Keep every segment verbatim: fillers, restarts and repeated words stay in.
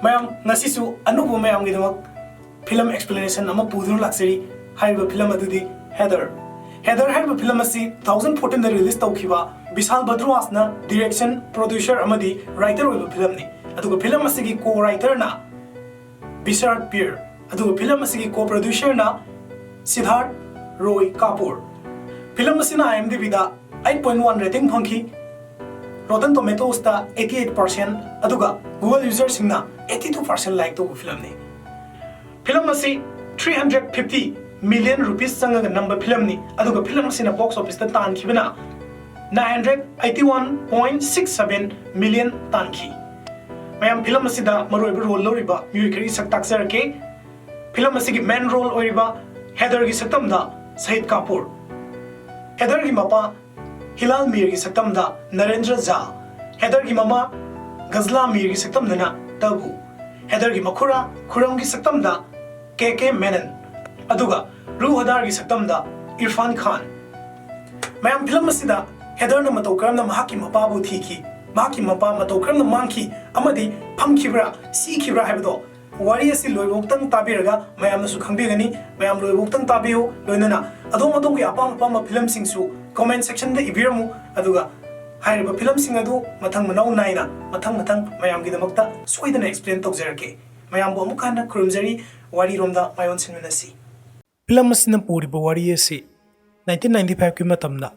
ꯃꯌꯥꯝ, ꯉꯁꯤꯁꯨ ꯑꯅꯧꯕ ꯃꯌꯥꯝꯒꯤꯗꯃꯛ ꯐꯤꯂꯝ ꯑꯦꯛꯁꯄ꯭ꯂꯦꯅꯦꯁꯟ ꯑꯃ ꯄꯨꯗꯨꯅ ꯂꯥꯛꯆꯔꯤ꯫ ꯍꯥꯏꯔꯤꯕ ꯐꯤꯂꯝ ꯑꯗꯨꯗꯤ ꯍꯦꯗꯔ꯫ ꯍꯦꯗꯔ ꯍꯥꯏꯔꯤꯕ ꯐꯤꯂꯝ ꯑꯁꯤ ꯇꯨ ꯊꯥꯎꯖꯟ ꯐꯣꯔꯇꯤꯟꯗ ꯔꯤꯂꯤꯁ ꯇꯧꯈꯤꯕ ꯕꯤꯁꯥꯜ ꯕꯗ꯭ꯔꯨꯋꯥꯁꯅ ꯗꯤꯔꯦꯛꯁꯟ, ꯄ꯭ꯔꯣꯗ꯭ꯌꯨꯁꯔ ꯑꯃꯗꯤ ꯔꯥꯏꯇꯔ ꯑꯣꯏꯕ ꯐꯤꯂꯝꯅꯤ꯫ ꯑꯗꯨꯒ ꯐꯤꯂꯝ ꯑꯁꯤꯒꯤ ꯀꯣ ꯔꯥꯏꯇꯔꯅ ꯕꯤꯁꯥꯔꯗ ꯄꯤꯔ, ꯑꯗꯨꯒ ꯐꯤꯂꯝ ꯑꯁꯤꯒꯤ ꯀꯣ ꯄ꯭ꯔꯣꯗ꯭ꯌꯨꯁꯔꯅ ꯁꯤꯗꯥꯔꯊ ꯔꯣꯏ ꯀꯥꯄꯨꯔ꯫ ꯐꯤꯂꯝ ꯑꯁꯤꯅ IMDbꯗ ꯑꯩꯠ ꯄꯣꯏꯟ ꯋꯥꯟ ꯔꯦꯇꯤꯡ ꯐꯪꯈꯤ, ꯔꯣꯇꯟ ꯇꯣꯃꯦꯇꯣꯁꯇ ꯑꯩꯠꯇꯤ ꯑꯩꯠ ꯄꯥꯔꯁꯦꯟ, ꯑꯗꯨꯒ ꯒꯨꯒꯜ ꯌꯨꯖꯔꯁꯤꯡꯅ ꯑꯩꯠꯇꯤ ꯇꯨ ꯄꯥꯔꯁꯦꯟ ꯂꯥꯏꯛ ꯇꯧꯕ ꯐꯤꯂꯝꯅꯤ꯫ ꯐꯤꯂꯝ ꯑꯁꯤ three hundred fifty million rupees ꯆꯪꯉꯒ ꯅꯝꯕ ꯐꯤꯂꯝꯅꯤ, ꯑꯗꯨꯒ ꯐꯤꯂꯝ ꯑꯁꯤꯅ ꯕꯣꯛꯁ ꯑꯣꯐꯤꯁꯇ ꯇꯥꯟꯈꯤꯕꯅ nine hundred eighty one point six seven million ꯇꯥꯟꯈꯤ꯫ ꯃꯌꯥꯝ, ꯐꯤꯂꯝ ꯑꯁꯤꯗ ꯃꯔꯨꯑꯣꯏꯕ ꯔꯣꯜ ꯂꯧꯔꯤꯕ ꯃꯤꯑꯣꯏ ꯈꯔꯒꯤ ꯁꯛ ꯇꯥꯛꯆꯔꯛꯀꯦ꯫ ꯐꯤꯂꯝ ꯑꯁꯤꯒꯤ ꯃꯦꯟ ꯔꯣꯜ ꯑꯣꯏꯔꯤꯕ ꯍꯦꯗꯔꯒꯤ ꯁꯛꯇꯝꯗ ꯁꯍꯤꯗ ꯀꯥꯄꯨꯔ, ꯍꯦꯗꯔꯒꯤ ꯃꯄꯥ ꯍꯤꯂꯥꯜ ꯃꯤꯔꯒꯤ ꯁꯛꯇꯝꯗ ꯅꯔꯦꯟꯗ꯭ꯔ ꯖꯥ, ꯍꯦꯗꯔꯒꯤ ꯃꯃꯥ ꯒꯖꯂꯥ ꯃꯤꯔꯒꯤ ꯁꯛꯇꯝꯗꯅ ꯇꯕꯨ, ꯍꯦꯗꯔꯒꯤ ꯃꯈꯨꯔꯥ ꯈꯨꯔꯝꯒꯤ ꯁꯛꯇꯝꯗ ꯀꯦ ꯀꯦ ꯃꯦꯅꯟ, ꯑꯗꯨꯒ ꯔꯨ ꯍꯗꯥꯔꯒꯤ ꯁꯛꯇꯝꯗ ꯏꯔꯐꯥꯟ ꯈꯥꯟ꯫ ꯃꯌꯥꯝ, ꯐꯤꯂꯝ ꯑꯁꯤꯗ ꯍꯦꯗꯔꯅ ꯃꯇꯧ ꯀꯔꯝꯅ ꯃꯍꯥꯛꯀꯤ ꯃꯄꯥꯕꯨ ꯊꯤꯈꯤ, ꯃꯍꯥꯛꯀꯤ ꯃꯄꯥ ꯃꯇꯧ ꯀꯔꯝꯅ ꯃꯥꯡꯈꯤ ꯑꯃꯗꯤ ꯐꯝꯈꯤꯕ꯭ꯔꯥ, ꯁꯤꯈꯤꯕ꯭ꯔꯥ ꯍꯥꯏꯕꯗꯣ, ꯋꯥꯔꯤ ꯑꯁꯤ ꯂꯣꯏꯕꯧꯇꯪ ꯇꯥꯕꯤꯔꯒ ꯃꯌꯥꯝꯅꯁꯨ ꯈꯪꯕꯤꯒꯅꯤ꯫ ꯃꯌꯥꯝ, ꯂꯣꯏꯕꯧꯇꯪ ꯇꯥꯕꯤꯌꯨ꯫ ꯂꯣꯏꯅꯅ ꯑꯗꯣꯝ ꯑꯗꯣꯝꯒꯤ ꯑꯄꯥꯝ ꯑꯄꯥꯝꯕ ꯐꯤꯂꯝꯁꯤꯡꯁꯨ ꯀꯣꯃꯦꯟ ꯁꯦꯛꯁꯟꯗ ꯏꯕꯤꯔꯝꯃꯨ, ꯑꯗꯨꯒ ꯍꯥꯏꯔꯤꯕ ꯐꯤꯂꯝꯁꯤꯡ ꯑꯗꯨ ꯃꯊꯪ ꯃꯅꯥꯎ ꯅꯥꯏꯅ ꯃꯊꯪ ꯃꯊꯪ ꯃꯌꯥꯝꯒꯤꯗꯃꯛꯇ ꯁꯣꯏꯗꯅ ꯑꯦꯛꯁꯄ꯭ꯂꯦꯟ ꯇꯧꯖꯔꯛꯀꯦ꯫ ꯃꯌꯥꯝꯕꯨ ꯑꯃꯨꯛ ꯍꯟꯅ ꯈꯨꯔꯨꯝꯖꯔꯤ꯫ ꯋꯥꯔꯤꯔꯣꯝꯗ ꯃꯥꯏꯑꯣꯟꯁꯤꯟꯃꯤꯟꯅꯁꯤ꯫ ꯐꯤꯂꯝ ꯑꯁꯤꯅ ꯄꯨꯔꯤꯕ ꯋꯥꯔꯤ ꯑꯁꯤ ꯅꯥꯏꯟꯇꯤꯟ ꯅꯥꯏꯟꯇꯤ ꯐꯥꯏꯚꯀꯤ ꯃꯇꯝꯗ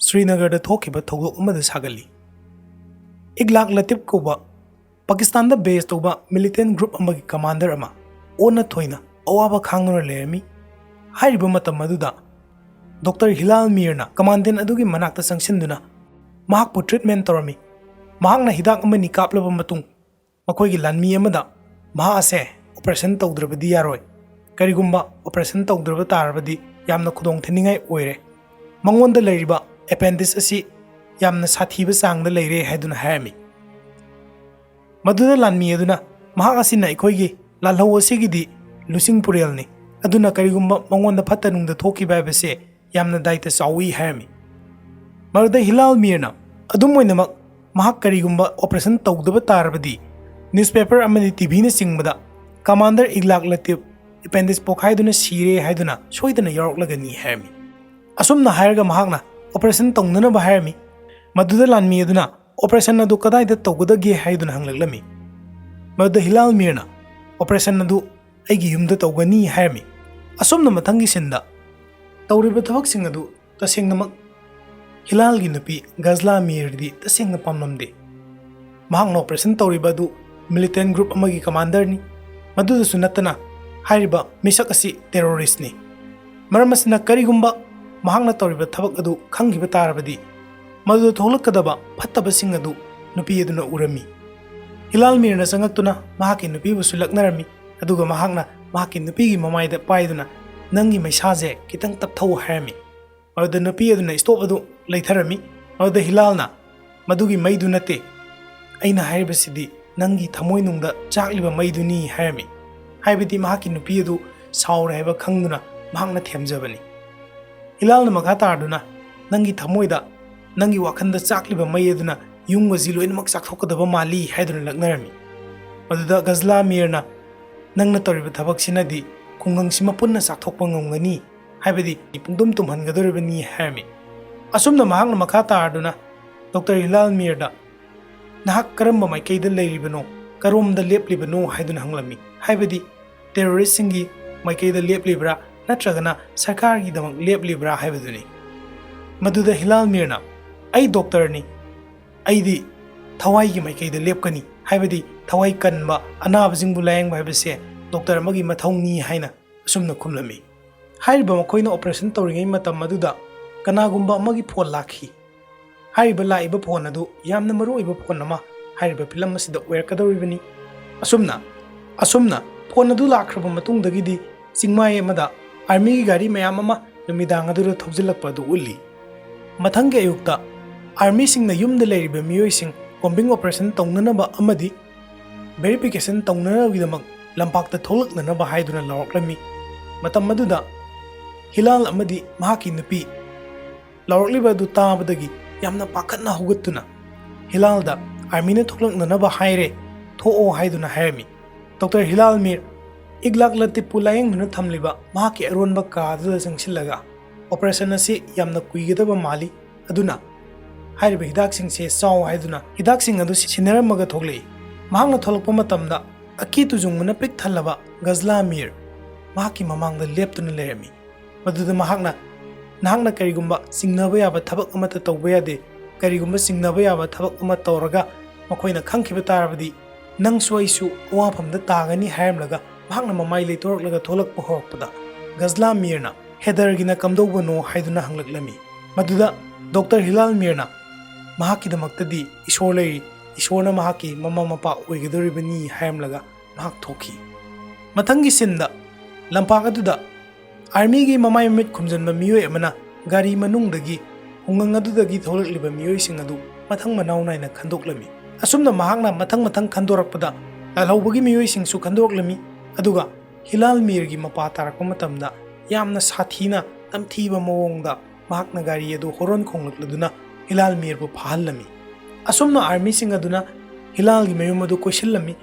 ꯁ꯭ꯔꯤꯅꯒꯔꯗ ꯊꯣꯛꯈꯤꯕ ꯊꯧꯗꯣꯛ ꯑꯃꯗ ꯁꯥꯒꯠꯂꯤ꯫ ꯏꯒꯂꯥꯛ ꯂꯇꯤꯐ ꯀꯧꯕ ꯄꯥꯀꯤꯁꯇꯥꯟꯗ ꯕꯦꯁ ꯇꯧꯕ ꯃꯤꯂꯤꯇꯦꯟ ꯒ꯭ꯔꯨꯞ ꯑꯃꯒꯤ ꯀꯃꯥꯟꯗꯔ ꯑꯃ ꯑꯣꯟꯅ ꯊꯣꯏꯅ ꯑꯋꯥꯕ ꯈꯥꯡꯗꯨꯅ ꯂꯩꯔꯝꯃꯤ꯫ ꯍꯥꯏꯔꯤꯕ ꯃꯇꯝ ꯑꯗꯨꯗ ꯗꯣꯛꯇꯔ ꯍꯤꯂꯥꯜ ꯃꯤꯔꯅ ꯀꯃꯥꯟꯗꯦꯟ ꯑꯗꯨꯒꯤ ꯃꯅꯥꯛꯇ ꯆꯪꯁꯤꯟꯗꯨꯅ ꯃꯍꯥꯛꯄꯨ ꯇ꯭ꯔꯤꯠꯃꯦꯟ ꯇꯧꯔꯝꯃꯤ꯫ ꯃꯍꯥꯛꯅ ꯍꯤꯗꯥꯛ ꯑꯃꯅꯤ ꯀꯥꯞꯂꯕ ꯃꯇꯨꯡ, ꯃꯈꯣꯏꯒꯤ ꯂꯥꯟꯃꯤ ꯑꯃꯗ ꯃꯍꯥꯛ ꯑꯁꯦ ꯑꯣꯄꯔꯦꯁꯟ ꯇꯧꯗ꯭ꯔꯕꯗꯤ ꯌꯥꯔꯣꯏ, ꯀꯔꯤꯒꯨꯝꯕ ꯑꯣꯄꯔꯦꯁꯟ ꯇꯧꯗ꯭ꯔꯕ ꯇꯥꯔꯕꯗꯤ ꯌꯥꯝꯅ ꯈꯨꯗꯣꯡꯊꯤꯅꯤꯡꯉꯥꯏ ꯑꯣꯏꯔꯦ, ꯃꯉꯣꯟꯗ ꯂꯩꯔꯤꯕ ꯑꯦꯄꯦꯟꯗꯤꯁ ꯑꯁꯤ ꯌꯥꯝꯅ ꯁꯥꯊꯤꯕ ꯆꯥꯡꯗ ꯂꯩꯔꯦ ꯍꯥꯏꯗꯨꯅ ꯍꯥꯏꯔꯝꯃꯤ꯫ ꯃꯗꯨꯗ ꯂꯥꯟꯃꯤ ꯑꯗꯨꯅ, "ꯃꯍꯥꯛ ꯑꯁꯤꯅ ꯑꯩꯈꯣꯏꯒꯤ ꯂꯥꯜꯍꯧ ꯑꯁꯤꯒꯤꯗꯤ ꯂꯨꯆꯤꯡ ꯄꯨꯔꯦꯜꯅꯤ, ꯑꯗꯨꯅ ꯀꯔꯤꯒꯨꯝꯕ ꯃꯉꯣꯟꯗ ꯐꯠꯇ ꯅꯨꯡꯗ ꯊꯣꯛꯈꯤꯕ ꯍꯥꯏꯕꯁꯦ ꯌꯥꯝꯅ ꯗꯥꯏꯇ ꯆꯥꯎꯏ" ꯍꯥꯏꯔꯝꯃꯤ꯫ ꯃꯗꯨꯗ ꯍꯤꯂꯥꯜ ꯃꯤꯔꯅ, "ꯑꯗꯨꯝ ꯑꯣꯏꯅꯃꯛ, ꯃꯍꯥꯛ ꯀꯔꯤꯒꯨꯝꯕ ꯑꯣꯄꯔꯦꯁꯟ ꯇꯧꯗꯕ ꯇꯥꯔꯕꯗꯤ ꯅ꯭ꯌꯨꯁꯄꯦꯄꯔ ꯑꯃꯗꯤ ꯇꯤ ꯚꯤꯅꯆꯤꯡꯕꯗ ꯀꯃꯥꯟꯗꯔ ꯏꯒꯂꯥꯛ ꯂꯇꯤꯞ ꯑꯦꯄꯦꯟꯗꯤꯛꯁ ꯄꯣꯛꯈꯥꯏꯗꯨꯅ ꯁꯤꯔꯦ ꯍꯥꯏꯗꯨꯅ ꯁꯣꯏꯗꯅ ꯌꯥꯎꯔꯛꯂꯒꯅꯤ ꯍꯥꯏꯔꯝꯃꯤ꯫ ꯑꯁꯨꯝꯅ ꯍꯥꯏꯔꯒ ꯃꯍꯥꯛꯅ ꯑꯣꯄꯔꯦꯁꯟ ꯇꯧꯅꯅꯕ ꯍꯥꯏꯔꯝꯃꯤ꯫ ꯃꯗꯨꯗ ꯂꯥꯟꯃꯤ ꯑꯗꯨꯅ ꯑꯣꯄꯔꯦꯁꯟ ꯑꯗꯨ ꯀꯗꯥꯏꯗ ꯇꯧꯒꯗꯒꯦ ꯍꯥꯏꯗꯨꯅ ꯍꯪꯂꯛꯂꯝꯃꯤ꯫ ꯃꯗꯨꯗ ꯍꯤꯂꯥꯜ ꯃꯤꯔꯅ ꯑꯣꯄꯔꯦꯁꯟ ꯑꯗꯨ ꯑꯩꯒꯤ ꯌꯨꯝꯗ ꯇꯧꯒꯅꯤ ꯍꯥꯏꯔꯝꯃꯤ꯫ ꯑꯁꯨꯝꯅ ꯃꯊꯪꯒꯤ ꯁꯤꯟꯗ ꯇꯧꯔꯤꯕ ꯊꯕꯛꯁꯤꯡ ꯑꯗꯨ ꯇꯁꯦꯡꯅꯃꯛ ꯍꯤꯂꯥꯜꯒꯤ ꯅꯨꯄꯤ ꯒꯖꯂꯥ ꯃꯤꯔꯗꯤ ꯇꯁꯦꯡꯅ ꯄꯥꯝꯂꯝꯗꯦ꯫ ꯃꯍꯥꯛꯅ ꯑꯣꯄꯔꯦꯁꯟ ꯇꯧꯔꯤꯕ ꯑꯗꯨ ꯃꯤꯂꯤꯇꯦꯟ ꯒ꯭ꯔꯨꯞ ꯑꯃꯒꯤ ꯀꯃꯥꯟꯗꯔꯅꯤ꯫ ꯃꯗꯨꯗꯁꯨ ꯅꯠꯇꯅ ꯍꯥꯏꯔꯤꯕ ꯃꯤꯁꯛ ꯑꯁꯤ ꯇꯦꯔꯣꯔꯤꯁ꯭ꯠꯅꯤ꯫ ꯃꯔꯝ ꯑꯁꯤꯅ ꯀꯔꯤꯒꯨꯝꯕ ꯃꯍꯥꯛꯅ ꯇꯧꯔꯤꯕ ꯊꯕꯛ ꯑꯗꯨ ꯈꯪꯈꯤꯕ ꯇꯥꯔꯕꯗꯤ ꯃꯗꯨꯗ ꯊꯣꯛꯂꯛꯀꯗꯕ ꯐꯠꯇꯕꯁꯤꯡ ꯑꯗꯨ ꯅꯨꯄꯤ ꯑꯗꯨꯅ ꯎꯔꯝꯃꯤ꯫ ꯍꯤꯂꯥꯜ ꯃꯤꯔꯅ ꯆꯪꯉꯛꯇꯨꯅ ꯃꯍꯥꯛꯀꯤ ꯅꯨꯄꯤꯕꯨꯁꯨ ꯂꯛꯅꯔꯝꯃꯤ, ꯑꯗꯨꯒ ꯃꯍꯥꯛꯅ ꯃꯍꯥꯛꯀꯤ ꯅꯨꯄꯤꯒꯤ ꯃꯃꯥꯏꯗ ꯄꯥꯏꯗꯨꯅ, "ꯅꯪꯒꯤ ꯃꯩꯁꯥꯁꯦ ꯈꯤꯇꯪ ꯇꯞꯊꯧ" ꯍꯥꯏꯔꯝꯃꯤ꯫ ꯃꯗꯨꯗ ꯅꯨꯄꯤ ꯑꯗꯨꯅ ꯁ꯭ꯇꯣꯞ ꯑꯗꯨ ꯂꯩꯊꯔꯝꯃꯤ꯫ ꯃꯗꯨꯗ ꯍꯤꯂꯥꯜꯅ, "ꯃꯗꯨꯒꯤ ꯃꯩꯗꯨ ꯅꯠꯇꯦ, ꯑꯩꯅ ꯍꯥꯏꯔꯤꯕꯁꯤꯗꯤ ꯅꯪꯒꯤ ꯊꯃꯣꯏꯅꯨꯡꯗ ꯆꯥꯛꯂꯤꯕ ꯃꯩꯗꯨꯅꯤ" ꯍꯥꯏꯔꯝꯃꯤ꯫ ꯍꯥꯏꯕꯗꯤ ꯃꯍꯥꯛꯀꯤ ꯅꯨꯄꯤ ꯑꯗꯨ ꯁꯥꯎꯔꯦ ꯍꯥꯏꯕ ꯈꯪꯗꯨꯅ ꯃꯍꯥꯛꯅ ꯊꯦꯝꯖꯕꯅꯤ꯫ ꯍꯤꯂꯥꯜꯅ ꯃꯈꯥ ꯇꯥꯔꯗꯨꯅ, "ꯅꯪꯒꯤ ꯊꯃꯣꯏꯗ, ꯅꯪꯒꯤ ꯋꯥꯈꯜꯗ ꯆꯥꯛꯂꯤꯕ ꯃꯩ ꯑꯗꯨꯅ ꯌꯨꯝ ꯑꯁꯤ ꯂꯣꯏꯅꯃꯛ ꯆꯥꯛꯊꯣꯛꯀꯗꯕ ꯃꯥꯜꯂꯤ" ꯍꯥꯏꯗꯨꯅ ꯂꯛꯅꯔꯝꯃꯤ꯫ ꯃꯗꯨꯗ ꯒꯖꯂꯥ ꯃꯤꯔꯅ, "ꯅꯪꯅ ꯇꯧꯔꯤꯕ ꯊꯕꯛꯁꯤꯅꯗꯤ ꯈꯨꯡꯒꯪꯁꯤꯃ ꯄꯨꯟꯅ ꯆꯥꯛꯊꯣꯛꯄ ꯉꯝꯒꯅꯤ, ꯍꯥꯏꯕꯗꯤ ꯄꯨꯡꯇꯨꯝ ꯇꯨꯝꯍꯟꯒꯗꯧꯔꯤꯕꯅꯤ" ꯍꯥꯏꯔꯝꯃꯤ꯫ ꯑꯁꯨꯝꯅ ꯃꯍꯥꯛꯅ ꯃꯈꯥ ꯇꯥꯔꯗꯨꯅ ꯗꯣꯛꯇꯔ ꯍꯤꯂꯥꯜ ꯃꯤꯔꯗ, "ꯅꯍꯥꯛ ꯀꯔꯝꯕ ꯃꯥꯏꯀꯩꯗ ꯂꯩꯔꯤꯕꯅꯣ, ꯀꯔꯣꯝꯗ ꯂꯦꯞꯂꯤꯕꯅꯣ?" ꯍꯥꯏꯗꯨꯅ ꯍꯪꯂꯝꯃꯤ꯫ ꯍꯥꯏꯕꯗꯤ ꯇꯦꯔꯣꯔꯤꯁ꯭ꯠꯁꯤꯡꯒꯤ ꯃꯥꯏꯀꯩꯗ ꯂꯦꯞꯂꯤꯕ꯭ꯔꯥ ꯅꯠꯇ꯭ꯔꯒꯅ ꯁꯔꯀꯥꯔꯒꯤꯗꯃꯛ ꯂꯦꯞꯂꯤꯕ꯭ꯔꯥ ꯍꯥꯏꯕꯗꯨꯅꯤ꯫ ꯃꯗꯨꯗ ꯍꯤꯂꯥꯜ ꯃꯤꯔꯅ, "ꯑꯩ ꯗꯣꯛꯇꯔꯅꯤ, ꯑꯩꯗꯤ ꯊꯋꯥꯏꯒꯤ ꯃꯥꯏꯀꯩꯗ ꯂꯦꯞꯀꯅꯤ, ꯍꯥꯏꯕꯗꯤ ꯊꯋꯥꯏ ꯀꯟꯕ ꯑꯅꯥꯕꯁꯤꯡꯕꯨ ꯂꯥꯌꯦꯡꯕ ꯍꯥꯏꯕꯁꯦ ꯗꯣꯛꯇꯔ ꯑꯃꯒꯤ ꯃꯊꯧꯅꯤ" ꯍꯥꯏꯅ ꯑꯁꯨꯝꯅ ꯈꯨꯝꯂꯝꯃꯤ꯫ ꯍꯥꯏꯔꯤꯕ ꯃꯈꯣꯏꯅ ꯑꯣꯄꯔꯦꯁꯟ ꯇꯧꯔꯤꯉꯩ ꯃꯇꯝ ꯑꯗꯨꯗ ꯀꯅꯥꯒꯨꯝꯕ ꯑꯃꯒꯤ ꯐꯣꯟ ꯂꯥꯛꯈꯤ꯫ ꯍꯥꯏꯔꯤꯕ ꯂꯥꯛꯏꯕ ꯐꯣꯟ ꯑꯗꯨ ꯌꯥꯝꯅ ꯃꯔꯨꯑꯣꯏꯕ ꯐꯣꯟ ꯑꯃ ꯍꯥꯏꯔꯤꯕ ꯐꯤꯂꯝ ꯑꯁꯤꯗ ꯑꯣꯏꯔꯛꯀꯗꯧꯔꯤꯕꯅꯤ꯫ ꯑꯁꯨꯝꯅ, ꯑꯁꯨꯝꯅ ꯐꯣꯟ ꯑꯗꯨ ꯂꯥꯛꯈ꯭ꯔꯕ ꯃꯇꯨꯡꯗꯒꯤꯗꯤ ꯆꯤꯡꯃꯥꯏ ꯑꯃꯗ ꯑꯥꯔꯃꯤꯒꯤ ꯒꯥꯔꯤ ꯃꯌꯥꯝ ꯑꯃ ꯅꯨꯃꯤꯗꯥꯡ ꯑꯗꯨꯗ ꯊꯧꯖꯤꯜꯂꯛꯄ ꯑꯗꯨ ꯎꯠꯂꯤ꯫ ꯃꯊꯪꯒꯤ ꯑꯌꯨꯛꯇ ꯑꯥꯔꯃꯤꯁꯤꯡꯅ ꯌꯨꯝꯗ ꯂꯩꯔꯤꯕ ꯃꯤꯑꯣꯏꯁꯤꯡ ꯀꯣꯝꯕꯤꯡ ꯑꯣꯄꯔꯦꯁꯟ ꯇꯧꯅꯅꯕ ꯑꯃꯗꯤ ꯚꯦꯔꯤꯐꯤꯀꯦꯁꯟ ꯇꯧꯅꯅꯕꯒꯤꯗꯃꯛ ꯂꯝꯄꯥꯛꯇ ꯊꯣꯛꯂꯛꯅꯅꯕ ꯍꯥꯏꯗꯨꯅ ꯂꯥꯎꯔꯛꯂꯝꯃꯤ꯫ ꯃꯇꯝ ꯑꯗꯨꯗ ꯍꯤꯂꯥꯜ ꯑꯃꯗꯤ ꯃꯍꯥꯛꯀꯤ ꯅꯨꯄꯤ ꯂꯥꯎꯔꯛꯂꯤꯕ ꯑꯗꯨ ꯇꯥꯕꯗꯒꯤ ꯌꯥꯝꯅ ꯄꯥꯈꯠꯅ ꯍꯧꯒꯠꯇꯨꯅ ꯍꯤꯂꯥꯜꯗ, "ꯑꯥꯔꯃꯤꯅ ꯊꯣꯛꯂꯛꯅꯅꯕ ꯍꯥꯏꯔꯦ, ꯊꯣꯛꯑꯣ ꯍꯥꯏꯗꯨꯅ ꯍꯥꯏꯔꯝꯃꯤ꯫ ꯗꯣꯛꯇꯔ ꯍꯤꯂꯥꯜ ꯃꯤꯔ ꯏꯒꯂꯥꯛ ꯂꯇꯤꯞꯄꯨ ꯂꯥꯌꯦꯡꯗꯨꯅ ꯊꯝꯂꯤꯕ ꯃꯍꯥꯛꯀꯤ ꯑꯔꯣꯟꯕ ꯀꯥ ꯑꯗꯨꯗ ꯆꯪꯁꯤꯜꯂꯒ, "ꯑꯣꯄꯔꯦꯁꯟ ꯑꯁꯤ ꯌꯥꯝꯅ ꯀꯨꯏꯒꯗꯕ ꯃꯥꯜꯂꯤ, ꯑꯗꯨꯅ ꯍꯥꯏꯔꯤꯕ ꯍꯤꯗꯥꯛꯁꯤꯡꯁꯦ ꯆꯥꯎ" ꯍꯥꯏꯗꯨꯅ ꯍꯤꯗꯥꯛꯁꯤꯡ ꯑꯗꯨ ꯁꯤꯟꯅꯔꯝꯃꯒ ꯊꯣꯛꯂꯛꯏ꯫ ꯃꯍꯥꯛꯅ ꯊꯣꯛꯂꯛꯄ ꯃꯇꯝꯗ ꯑꯀꯤ ꯇꯨꯖꯨꯡꯕꯅ ꯄꯤꯛ ꯊꯜꯂꯕ ꯒꯖꯂꯥ ꯃꯤꯔ ꯃꯍꯥꯛꯀꯤ ꯃꯃꯥꯡꯗ ꯂꯦꯞꯇꯨꯅ ꯂꯩꯔꯝꯃꯤ꯫ ꯃꯗꯨꯗ ꯃꯍꯥꯛꯅ, "ꯅꯍꯥꯛꯅ ꯀꯔꯤꯒꯨꯝꯕ ꯆꯤꯡꯅꯕ ꯌꯥꯕ ꯊꯕꯛ ꯑꯃꯠꯇ ꯇꯧꯕ ꯌꯥꯗꯦ꯫ ꯀꯔꯤꯒꯨꯝꯕ ꯆꯤꯡꯅꯕ ꯌꯥꯕ ꯊꯕꯛ ꯑꯃ ꯇꯧꯔꯒ ꯃꯈꯣꯏꯅ ꯈꯪꯈꯤꯕ ꯇꯥꯔꯕꯗꯤ ꯅꯪꯁꯨ ꯑꯩꯁꯨ ꯑꯋꯥꯐꯝꯗ ꯇꯥꯒꯅꯤ" ꯍꯥꯏꯔꯝꯂꯒ ꯃꯍꯥꯛꯅ ꯃꯃꯥꯏ ꯂꯩꯊꯣꯔꯛꯂꯒ ꯊꯣꯛꯂꯛꯄ ꯍꯧꯔꯛꯄꯗ, ꯒꯖꯂꯥ ꯃꯤꯔꯅ, "ꯍꯦꯗꯔꯒꯤꯅ ꯀꯝꯗꯧꯕꯅꯣ?" ꯍꯥꯏꯗꯨꯅ ꯍꯪꯂꯛꯂꯝꯃꯤ꯫ ꯃꯗꯨꯗ ꯗꯣꯛꯇꯔ ꯍꯤꯂꯥꯜ ꯃꯤꯔꯅ, "ꯃꯍꯥꯛꯀꯤꯗꯃꯛꯇꯗꯤ ꯏꯁꯣꯔ ꯂꯩꯔꯤ, ꯏꯁꯣꯔꯅ ꯃꯍꯥꯛꯀꯤ ꯃꯃꯥ ꯃꯄꯥ ꯑꯣꯏꯒꯗꯧꯔꯤꯕꯅꯤ" ꯍꯥꯏꯔꯝꯂꯒ ꯃꯍꯥꯛ ꯊꯣꯛꯈꯤ꯫ ꯃꯊꯪꯒꯤ ꯁꯤꯟꯗ ꯂꯝꯄꯥꯛ ꯑꯗꯨꯗ ꯑꯥꯔꯃꯤꯒꯤ ꯃꯃꯥꯏ ꯃꯃꯤꯠ ꯈꯨꯝꯖꯤꯟꯕ ꯃꯤꯑꯣꯏ ꯑꯃꯅ ꯒꯥꯔꯤ ꯃꯅꯨꯡꯗꯒꯤ ꯈꯨꯡꯒꯪ ꯑꯗꯨꯗꯒꯤ ꯊꯣꯛꯂꯛꯂꯤꯕ ꯃꯤꯑꯣꯏꯁꯤꯡ ꯑꯗꯨ ꯃꯊꯪ ꯃꯅꯥꯎ ꯅꯥꯏꯅ ꯈꯟꯗꯣꯛꯂꯝꯃꯤ꯫ ꯑꯁꯨꯝꯅ ꯃꯍꯥꯛꯅ ꯃꯊꯪ ꯃꯊꯪ ꯈꯟꯗꯣꯔꯛꯄꯗ ꯂꯥꯜꯍꯧꯕꯒꯤ ꯃꯤꯑꯣꯏꯁꯤꯡꯁꯨ ꯈꯟꯗꯣꯔꯛꯂꯝꯃꯤ꯫ ꯑꯗꯨꯒ ꯍꯤꯂꯥꯜ ꯃꯤꯔꯒꯤ ꯃꯄꯥ ꯇꯥꯔꯛꯄ ꯃꯇꯝꯗ ꯌꯥꯝꯅ ꯁꯥꯊꯤꯅ ꯇꯝꯊꯤꯕ ꯃꯑꯣꯡꯗ ꯃꯍꯥꯛꯅ ꯒꯥꯔꯤ ꯑꯗꯨ ꯍꯣꯔꯣꯟ ꯈꯣꯡꯂꯛꯂꯗꯨꯅ ꯍꯤꯂꯥꯜ ꯃꯤꯔꯕꯨ ꯐꯥꯍꯜꯂꯝꯃꯤ꯫ ꯑꯁꯨꯝꯅ ꯑꯥꯔꯃꯤꯁꯤꯡ ꯑꯗꯨꯅ ꯍꯤꯂꯥꯜꯒꯤ ꯃꯌꯨꯝ ꯑꯗꯨ ꯀꯣꯏꯁꯤꯜꯂꯝꯃꯤ꯫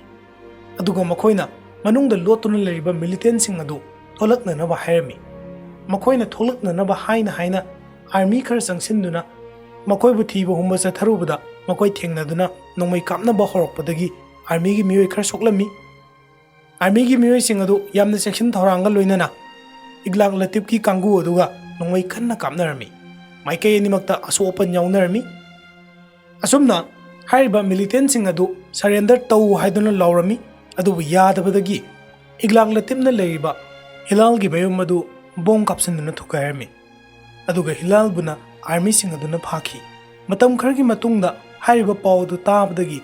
ꯑꯗꯨꯒ ꯃꯈꯣꯏꯅ ꯃꯅꯨꯡꯗ ꯂꯣꯠꯇꯨꯅ ꯂꯩꯔꯤꯕ ꯃꯤꯂꯤꯇꯦꯟꯁꯤꯡ ꯑꯗꯨ ꯊꯣꯛꯂꯛꯅꯅꯕ ꯍꯥꯏꯔꯝꯃꯤ꯫ ꯃꯈꯣꯏꯅ ꯊꯣꯛꯂꯛꯅꯅꯕ ꯍꯥꯏꯅ ꯍꯥꯏꯅ ꯑꯥꯔꯃꯤ ꯈꯔ ꯆꯪꯁꯤꯟꯗꯨꯅ ꯃꯈꯣꯏꯕꯨ ꯊꯤꯕ ꯍꯨꯝꯕ ꯆꯠꯊꯔꯨꯕꯗ ꯃꯈꯣꯏ ꯊꯦꯡꯅꯗꯨꯅ ꯅꯣꯡꯃꯩ ꯀꯥꯞꯅꯕ ꯍꯧꯔꯛꯄꯗꯒꯤ ꯑꯥꯔꯃꯤꯒꯤ ꯃꯤꯑꯣꯏ ꯈꯔ ꯁꯣꯛꯂꯝꯃꯤ꯫ ꯑꯥꯔꯃꯤꯒꯤ ꯃꯤꯑꯣꯏꯁꯤꯡ ꯑꯗꯨ ꯌꯥꯝꯅ ꯆꯦꯛꯁꯤꯟ ꯊꯧꯔꯥꯡꯒ ꯂꯣꯏꯅꯅ ꯏꯒꯂꯥꯛ ꯂꯇꯤꯞꯀꯤ ꯀꯥꯡꯕꯨ ꯑꯗꯨꯒ ꯅꯣꯡꯃꯩ ꯀꯟꯅ ꯀꯥꯞꯅꯔꯝꯃꯤ꯫ ꯃꯥꯏꯀꯩ ꯑꯅꯤꯃꯛꯇ ꯑꯁꯣꯛ ꯑꯄꯟ ꯌꯥꯎꯅꯔꯝꯃꯤ꯫ ꯑꯁꯨꯝꯅ ꯍꯥꯏꯔꯤꯕ ꯃꯤꯂꯤꯇꯦꯟꯁꯤꯡ ꯑꯗꯨ ꯁꯔꯦꯟꯗꯔ ꯇꯧ ꯍꯥꯏꯗꯨꯅ ꯂꯥꯎꯔꯝꯃꯤ꯫ ꯑꯗꯨꯕꯨ ꯌꯥꯗꯕꯗꯒꯤ ꯏꯒꯂꯥꯛ ꯂꯇꯤꯞꯅ ꯂꯩꯔꯤꯕ ꯍꯤꯂꯥꯜꯒꯤ ꯃꯌꯨꯝ ꯑꯗꯨ ꯕꯣꯝ ꯀꯥꯞꯁꯤꯟꯗꯨꯅ ꯊꯨꯒꯥꯏꯔꯝꯃꯤ꯫ ꯑꯗꯨꯒ ꯍꯤꯂꯥꯜꯕꯨꯅ ꯑꯥꯔꯃꯤꯁꯤꯡ ꯑꯗꯨꯅ ꯐꯥꯈꯤ꯫ ꯃꯇꯝ ꯈꯔꯒꯤ ꯃꯇꯨꯡꯗ ꯍꯥꯏꯔꯤꯕ ꯄꯥꯎ ꯑꯗꯨ ꯇꯥꯕꯗꯒꯤ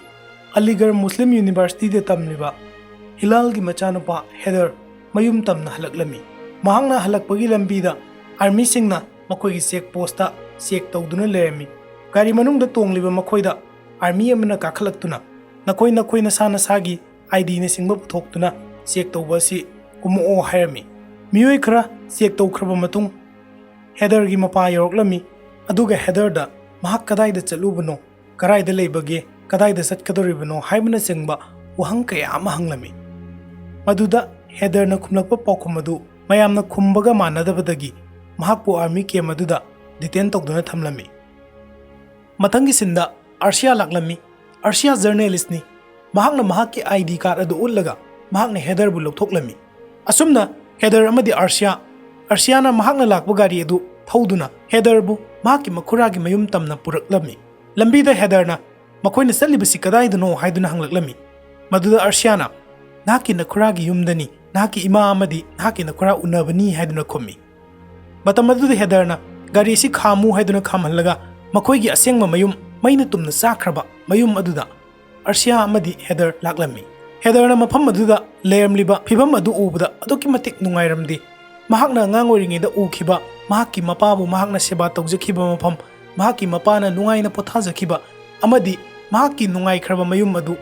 ꯑꯂꯤꯒꯔ ꯃꯨꯁꯂꯤꯝ ꯌꯨꯅꯤꯚꯔꯁꯤꯇꯤꯗ ꯇꯝꯂꯤꯕ ꯍꯤꯂꯥꯜꯒꯤ ꯃꯆꯥꯅꯨꯄꯥ ꯍꯦꯗꯔ ꯃꯌꯨꯝ ꯇꯝꯅ ꯍꯜꯂꯛꯂꯝꯃꯤ꯫ ꯃꯍꯥꯛꯅ ꯍꯜꯂꯛꯄꯒꯤ ꯂꯝꯕꯤꯗ ꯑꯥꯔꯃꯤꯁꯤꯡꯅ ꯃꯈꯣꯏꯒꯤ ꯆꯦꯛ ꯄꯣꯁꯇ ꯆꯦꯛ ꯇꯧꯗꯨꯅ ꯂꯩꯔꯝꯃꯤ꯫ ꯒꯥꯔꯤ ꯃꯅꯨꯡꯗ ꯇꯣꯡꯂꯤꯕ ꯃꯈꯣꯏꯗ ꯑꯥꯔꯃꯤ ꯑꯃꯅ ꯀꯥꯈꯠꯂꯛꯇꯨꯅ, "ꯅꯈꯣꯏ ꯅꯈꯣꯏ ꯅꯁꯥ ꯅꯁꯥꯒꯤ ꯑꯥꯏ ꯗꯤꯅꯆꯤꯡꯕ ꯄꯨꯊꯣꯛꯇꯨꯅ ꯆꯦꯛ ꯇꯧꯕ ꯑꯁꯤ ꯀꯨꯝꯃꯛꯑꯣ" ꯍꯥꯏꯔꯝꯃꯤ꯫ ꯃꯤꯑꯣꯏ ꯈꯔ ꯆꯦꯛ ꯇꯧꯈ꯭ꯔꯕ ꯃꯇꯨꯡ ꯍꯦꯗꯔꯒꯤ ꯃꯄꯥ ꯌꯧꯔꯛꯂꯝꯃꯤ꯫ ꯑꯗꯨꯒ ꯍꯦꯗꯔꯗ ꯃꯍꯥꯛ ꯀꯗꯥꯏꯗ ꯆꯠꯂꯨꯕꯅꯣ, ꯀꯗꯥꯏꯗ ꯂꯩꯕꯒꯦ, ꯀꯗꯥꯏꯗ ꯆꯠꯀꯗꯧꯔꯤꯕꯅꯣ ꯍꯥꯏꯕꯅꯆꯤꯡꯕ ꯋꯥꯍꯪ ꯀꯌꯥ ꯑꯃ ꯍꯪꯂꯝꯃꯤ꯫ ꯃꯗꯨꯗ ꯍꯦꯗꯔꯅ ꯈꯨꯝꯂꯛꯄ ꯄꯥꯎꯈꯨꯝ ꯑꯗꯨ ꯃꯌꯥꯝꯅ ꯈꯨꯝꯕꯒ ꯃꯥꯟꯅꯗꯕꯗꯒꯤ ꯃꯍꯥꯛꯄꯨ ꯑꯥꯔꯃꯤ ꯀꯦꯝ ꯑꯗꯨꯗ ꯗꯤꯇꯦꯟ ꯇꯧꯗꯨꯅ ꯊꯝꯂꯝꯃꯤ꯫ ꯃꯊꯪꯒꯤ ꯁꯤꯟꯗ ꯑꯥꯔꯁꯤꯌꯥ ꯂꯥꯛꯂꯝꯃꯤ꯫ ꯑꯥꯔꯁꯤꯌꯥ ꯖꯔꯅꯦꯂꯤꯁꯅꯤ꯫ ꯃꯍꯥꯛꯅ ꯃꯍꯥꯛꯀꯤ ꯑꯥꯏ ꯗꯤ ꯀꯥꯔꯗ ꯑꯗꯨ ꯎꯠꯂꯒ ꯃꯍꯥꯛꯅ ꯍꯦꯗꯔꯕꯨ ꯂꯧꯊꯣꯛꯂꯝꯃꯤ꯫ ꯑꯁꯨꯝꯅ ꯍꯦꯗꯔ ꯑꯃꯗꯤ ꯑꯥꯔꯁꯤꯌꯥ, ꯑꯥꯔꯁꯤꯌꯥꯅ ꯃꯍꯥꯛꯅ ꯂꯥꯛꯄ ꯒꯥꯔꯤ ꯑꯗꯨ ꯊꯧꯗꯨꯅ ꯍꯦꯗꯔꯕꯨ ꯃꯍꯥꯛꯀꯤ ꯃꯈꯨꯔꯥꯒꯤ ꯃꯌꯨꯝ ꯇꯝꯅ ꯄꯨꯔꯛꯂꯝꯃꯤ꯫ ꯂꯝꯕꯤꯗ ꯍꯦꯗꯔꯅ "ꯃꯈꯣꯏꯅ ꯆꯠꯂꯤꯕꯁꯤ ꯀꯗꯥꯏꯗꯅꯣ?" ꯍꯥꯏꯗꯨꯅ ꯍꯪꯂꯛꯂꯝꯃꯤ꯫ ꯃꯗꯨꯗ ꯑꯥꯔꯁꯤꯌꯥꯅ, "ꯅꯍꯥꯛꯀꯤ ꯅꯈꯨꯔꯥꯒꯤ ꯌꯨꯝꯗꯅꯤ, ꯅꯍꯥꯛꯀꯤ ꯏꯃꯥ ꯑꯃꯗꯤ ꯅꯍꯥꯛꯀꯤ ꯅꯈꯨꯔꯥ ꯎꯅꯕꯅꯤ" ꯍꯥꯏꯗꯨꯅ ꯈꯨꯝꯃꯤ꯫ ꯃꯇꯝ ꯑꯗꯨꯗ ꯍꯦꯗꯔꯅ ꯒꯥꯔꯤ ꯑꯁꯤ ꯈꯥꯝꯃꯨ ꯍꯥꯏꯗꯨꯅ ꯈꯥꯝꯍꯜꯂꯒ ꯃꯈꯣꯏꯒꯤ ꯑꯁꯦꯡꯕ ꯃꯌꯨꯝ, ꯃꯩꯅ ꯇꯨꯝꯅ ꯆꯥꯛꯈ꯭ꯔꯕ ꯃꯌꯨꯝ ꯑꯗꯨꯗ ꯑꯥꯔꯁꯤꯌꯥ ꯑꯃꯗꯤ ꯍꯦꯗꯔ ꯂꯥꯛꯂꯝꯃꯤ꯫ ꯍꯦꯗꯔꯅ ꯃꯐꯝ ꯑꯗꯨꯗ ꯂꯩꯔꯝꯂꯤꯕ ꯐꯤꯕꯝ ꯑꯗꯨ ꯎꯕꯗ ꯑꯗꯨꯛꯀꯤ ꯃꯇꯤꯛ ꯅꯨꯡꯉꯥꯏꯔꯝꯗꯦ꯫ ꯃꯍꯥꯛꯅ ꯑꯉꯥꯡ ꯑꯣꯏꯔꯤꯉꯩꯗ ꯎꯈꯤꯕ ꯃꯍꯥꯛꯀꯤ ꯃꯄꯥꯕꯨ ꯃꯍꯥꯛꯅ ꯁꯦꯕꯥ ꯇꯧꯖꯈꯤꯕ ꯃꯐꯝ, ꯃꯍꯥꯛꯀꯤ ꯃꯄꯥꯅ ꯅꯨꯡꯉꯥꯏꯅ ꯄꯣꯊꯥꯖꯈꯤꯕ ꯑꯃꯗꯤ ꯃꯍꯥꯛꯀꯤ ꯅꯨꯡꯉꯥꯏꯈ꯭ꯔꯕ ꯃꯌꯨꯝ ꯑꯗꯨ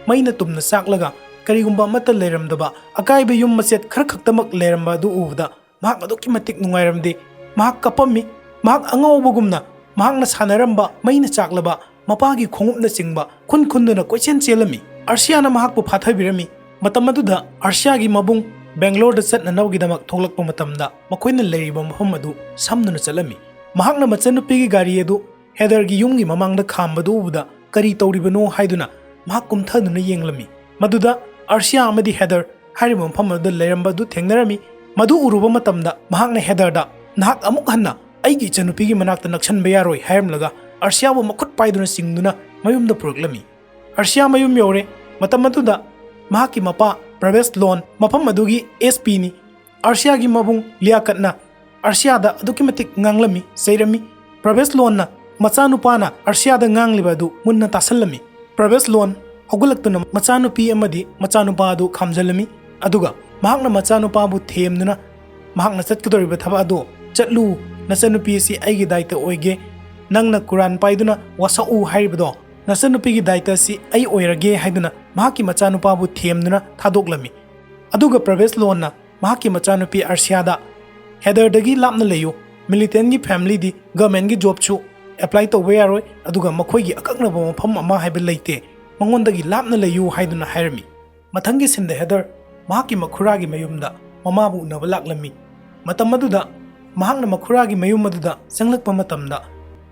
ꯃꯩꯅ ꯇꯨꯝꯅ ꯆꯥꯛꯂꯒ ꯀꯔꯤꯒꯨꯝꯕ ꯑꯃꯠꯇ ꯂꯩꯔꯝꯗꯕ ꯑꯀꯥꯏꯕ ꯌꯨꯝ ꯃꯆꯦꯠ ꯈꯔꯈꯛꯇꯃꯛ ꯂꯩꯔꯝꯕ ꯑꯗꯨ ꯎꯕꯗ ꯃꯍꯥꯛ ꯑꯗꯨꯛꯀꯤ ꯃꯇꯤꯛ ꯅꯨꯡꯉꯥꯏꯔꯝꯗꯦ꯫ ꯃꯍꯥꯛ ꯀꯞꯄꯝꯃꯤ꯫ ꯃꯍꯥꯛ ꯑꯉꯥꯎꯕꯒꯨꯝꯅ ꯃꯍꯥꯛꯅ ꯁꯥꯟꯅꯔꯝꯕ ꯃꯩꯅ ꯆꯥꯛꯂꯕ ꯃꯄꯥꯒꯤ ꯈꯣꯡꯎꯞꯅꯆꯤꯡꯕ ꯈꯨꯟ ꯈꯨꯟꯗꯨꯅ ꯀꯣꯏꯆꯦꯟ ꯆꯦꯜꯂꯝꯃꯤ꯫ ꯑꯥꯔꯁꯤꯌꯥꯅ ꯃꯍꯥꯛꯄꯨ ꯐꯥꯊꯕꯤꯔꯝꯃꯤ꯫ ꯃꯇꯝ ꯑꯗꯨꯗ ꯑꯥꯔꯁꯤꯌꯥꯒꯤ ꯃꯕꯨꯡ ꯕꯦꯡꯒ꯭ꯂꯣꯔꯗ ꯆꯠꯅꯅꯕꯒꯤꯗꯃꯛ ꯊꯣꯛꯂꯛꯄ ꯃꯇꯝꯗ ꯃꯈꯣꯏꯅ ꯂꯩꯔꯤꯕ ꯃꯐꯝ ꯑꯗꯨ ꯁꯝꯗꯨꯅ ꯆꯠꯂꯝꯃꯤ꯫ ꯃꯍꯥꯛꯅ ꯃꯆꯟꯅꯨꯄꯤꯒꯤ ꯒꯥꯔꯤ ꯑꯗꯨ ꯍꯦꯗꯔꯒꯤ ꯌꯨꯝꯒꯤ ꯃꯃꯥꯡꯗ ꯈꯥꯝꯕꯗꯨ ꯎꯕꯗ ꯀꯔꯤ ꯇꯧꯔꯤꯕꯅꯣ ꯍꯥꯏꯗꯨꯅ ꯃꯍꯥꯛ ꯀꯨꯝꯊꯗꯨꯅ ꯌꯦꯡꯂꯝꯃꯤ꯫ ꯃꯗꯨꯗ ꯑꯥꯔꯁꯤꯌꯥ ꯑꯃꯗꯤ ꯍꯦꯗꯔ ꯍꯥꯏꯔꯤꯕ ꯃꯐꯝ ꯑꯗꯨꯗ ꯂꯩꯔꯝꯕ ꯑꯗꯨ ꯊꯦꯡꯅꯔꯝꯃꯤ꯫ ꯃꯗꯨ ꯎꯔꯨꯕ ꯃꯇꯝꯗ ꯃꯍꯥꯛꯅ ꯍꯦꯗꯔꯗ, "ꯅꯍꯥꯛ ꯑꯃꯨꯛ ꯍꯟꯅ ꯑꯩꯒꯤ ꯏꯆꯟꯅꯨꯄꯤꯒꯤ ꯃꯅꯥꯛꯇ ꯅꯛꯁꯟꯕ ꯌꯥꯔꯣꯏ" ꯍꯥꯏꯔꯝꯂꯒ ꯑꯥꯔꯁꯤꯌꯥꯕꯨ ꯃꯈꯨꯠ ꯄꯥꯏꯗꯨꯅ ꯆꯤꯡꯗꯨꯅ ꯃꯌꯨꯝꯗ ꯄꯨꯔꯛꯂꯝꯃꯤ꯫ ꯑꯥꯔꯁꯤꯌꯥ ꯃꯌꯨꯝ ꯌꯧꯔꯦ꯫ ꯃꯇꯝ ꯑꯗꯨꯗ ꯃꯍꯥꯛꯀꯤ ꯃꯄꯥ ꯄ꯭ꯔꯕꯦꯁ ꯂꯣꯟ, ꯃꯐꯝ ꯑꯗꯨꯒꯤ ꯑꯦꯁ ꯄꯤꯅꯤ꯫ ꯑꯥꯔꯁꯤꯌꯥꯒꯤ ꯃꯕꯨꯡ ꯂꯤꯌꯥꯀꯠꯅ ꯑꯥꯔꯁꯤꯌꯥꯗ ꯑꯗꯨꯛꯀꯤ ꯃꯇꯤꯛ ꯉꯥꯡꯂꯝꯃꯤ, ꯆꯩꯔꯝꯃꯤ꯫ ꯄ꯭ꯔꯕꯦꯁ ꯂꯣꯟꯅ ꯃꯆꯥꯅꯨꯄꯥꯅ ꯑꯥꯔꯁꯤꯌꯥꯗ ꯉꯥꯡꯂꯤꯕ ꯑꯗꯨ ꯃꯨꯟꯅ ꯇꯥꯁꯜꯂꯝꯃꯤ꯫ ꯄ꯭ꯔꯕꯦꯁ ꯂꯣꯟ ꯍꯧꯒꯠꯂꯛꯇꯨꯅ ꯃꯆꯥꯅꯨꯄꯤ ꯑꯃꯗꯤ ꯃꯆꯥꯅꯨꯄꯥ ꯑꯗꯨ ꯈꯥꯝꯖꯜꯂꯝꯃꯤ꯫ ꯑꯗꯨꯒ ꯃꯍꯥꯛꯅ ꯃꯆꯥꯅꯨꯄꯥꯕꯨ ꯊꯦꯝꯗꯨꯅ ꯃꯍꯥꯛꯅ ꯆꯠꯀꯗꯧꯔꯤꯕ ꯊꯕꯛ ꯑꯗꯨ, "ꯆꯠꯂꯨ, ꯅꯆꯟꯅꯨꯄꯤ ꯑꯁꯤ ꯑꯩꯒꯤ ꯗꯥꯏꯇ ꯑꯣꯏꯒꯦ꯫ ꯅꯪꯅ ꯀꯨꯔꯥꯟ ꯄꯥꯏꯗꯨꯅ ꯋꯥꯁꯛꯎ ꯍꯥꯏꯔꯤꯕꯗꯣ, ꯅꯆꯟꯅꯨꯄꯤꯒꯤ ꯗꯥꯏꯇ ꯑꯁꯤ ꯑꯩ ꯑꯣꯏꯔꯒꯦ" ꯍꯥꯏꯗꯨꯅ ꯃꯍꯥꯛꯀꯤ ꯃꯆꯥꯅꯨꯄꯥꯕꯨ ꯊꯦꯝꯗꯨꯅ ꯊꯥꯗꯣꯛꯂꯝꯃꯤ꯫ ꯑꯗꯨꯒ ꯄ꯭ꯔꯕꯦꯁ ꯂꯣꯟꯅ ꯃꯍꯥꯛꯀꯤ ꯃꯆꯥꯅꯨꯄꯤ ꯑꯥꯔꯁꯤꯌꯥꯗ, "ꯍꯦꯗꯔꯗꯒꯤ ꯂꯥꯞꯅ ꯂꯩꯌꯨ꯫ ꯃꯤꯂꯤꯇꯦꯟꯒꯤ ꯐꯦꯃꯤꯂꯤꯗꯤ ꯒꯚꯔꯟꯃꯦꯟꯒꯤ ꯖꯣꯕꯁꯨ ꯑꯦꯄ꯭ꯂꯥꯏ ꯇꯧꯕ ꯌꯥꯔꯣꯏ, ꯑꯗꯨꯒ ꯃꯈꯣꯏꯒꯤ ꯑꯀꯛꯅꯕ ꯃꯐꯝ ꯑꯃ ꯍꯥꯏꯕ ꯂꯩꯇꯦ꯫ ꯃꯉꯣꯟꯗꯒꯤ ꯂꯥꯞꯅ ꯂꯩꯌꯨ ꯍꯥꯏꯗꯨꯅ ꯍꯥꯏꯔꯝꯃꯤ꯫ ꯃꯊꯪꯒꯤ ꯁꯤꯟꯗ ꯍꯦꯗꯔ ꯃꯍꯥꯛꯀꯤ ꯃꯈꯨꯔꯥꯒꯤ ꯃꯌꯨꯝꯗ ꯃꯃꯥꯕꯨ ꯎꯅꯕ ꯂꯥꯛꯂꯝꯃꯤ꯫ ꯃꯇꯝ ꯑꯗꯨꯗ ꯃꯍꯥꯛꯅ ꯃꯈꯨꯔꯥꯒꯤ ꯃꯌꯨꯝ ꯑꯗꯨꯗ ꯆꯪꯂꯛꯄ ꯃꯇꯝꯗ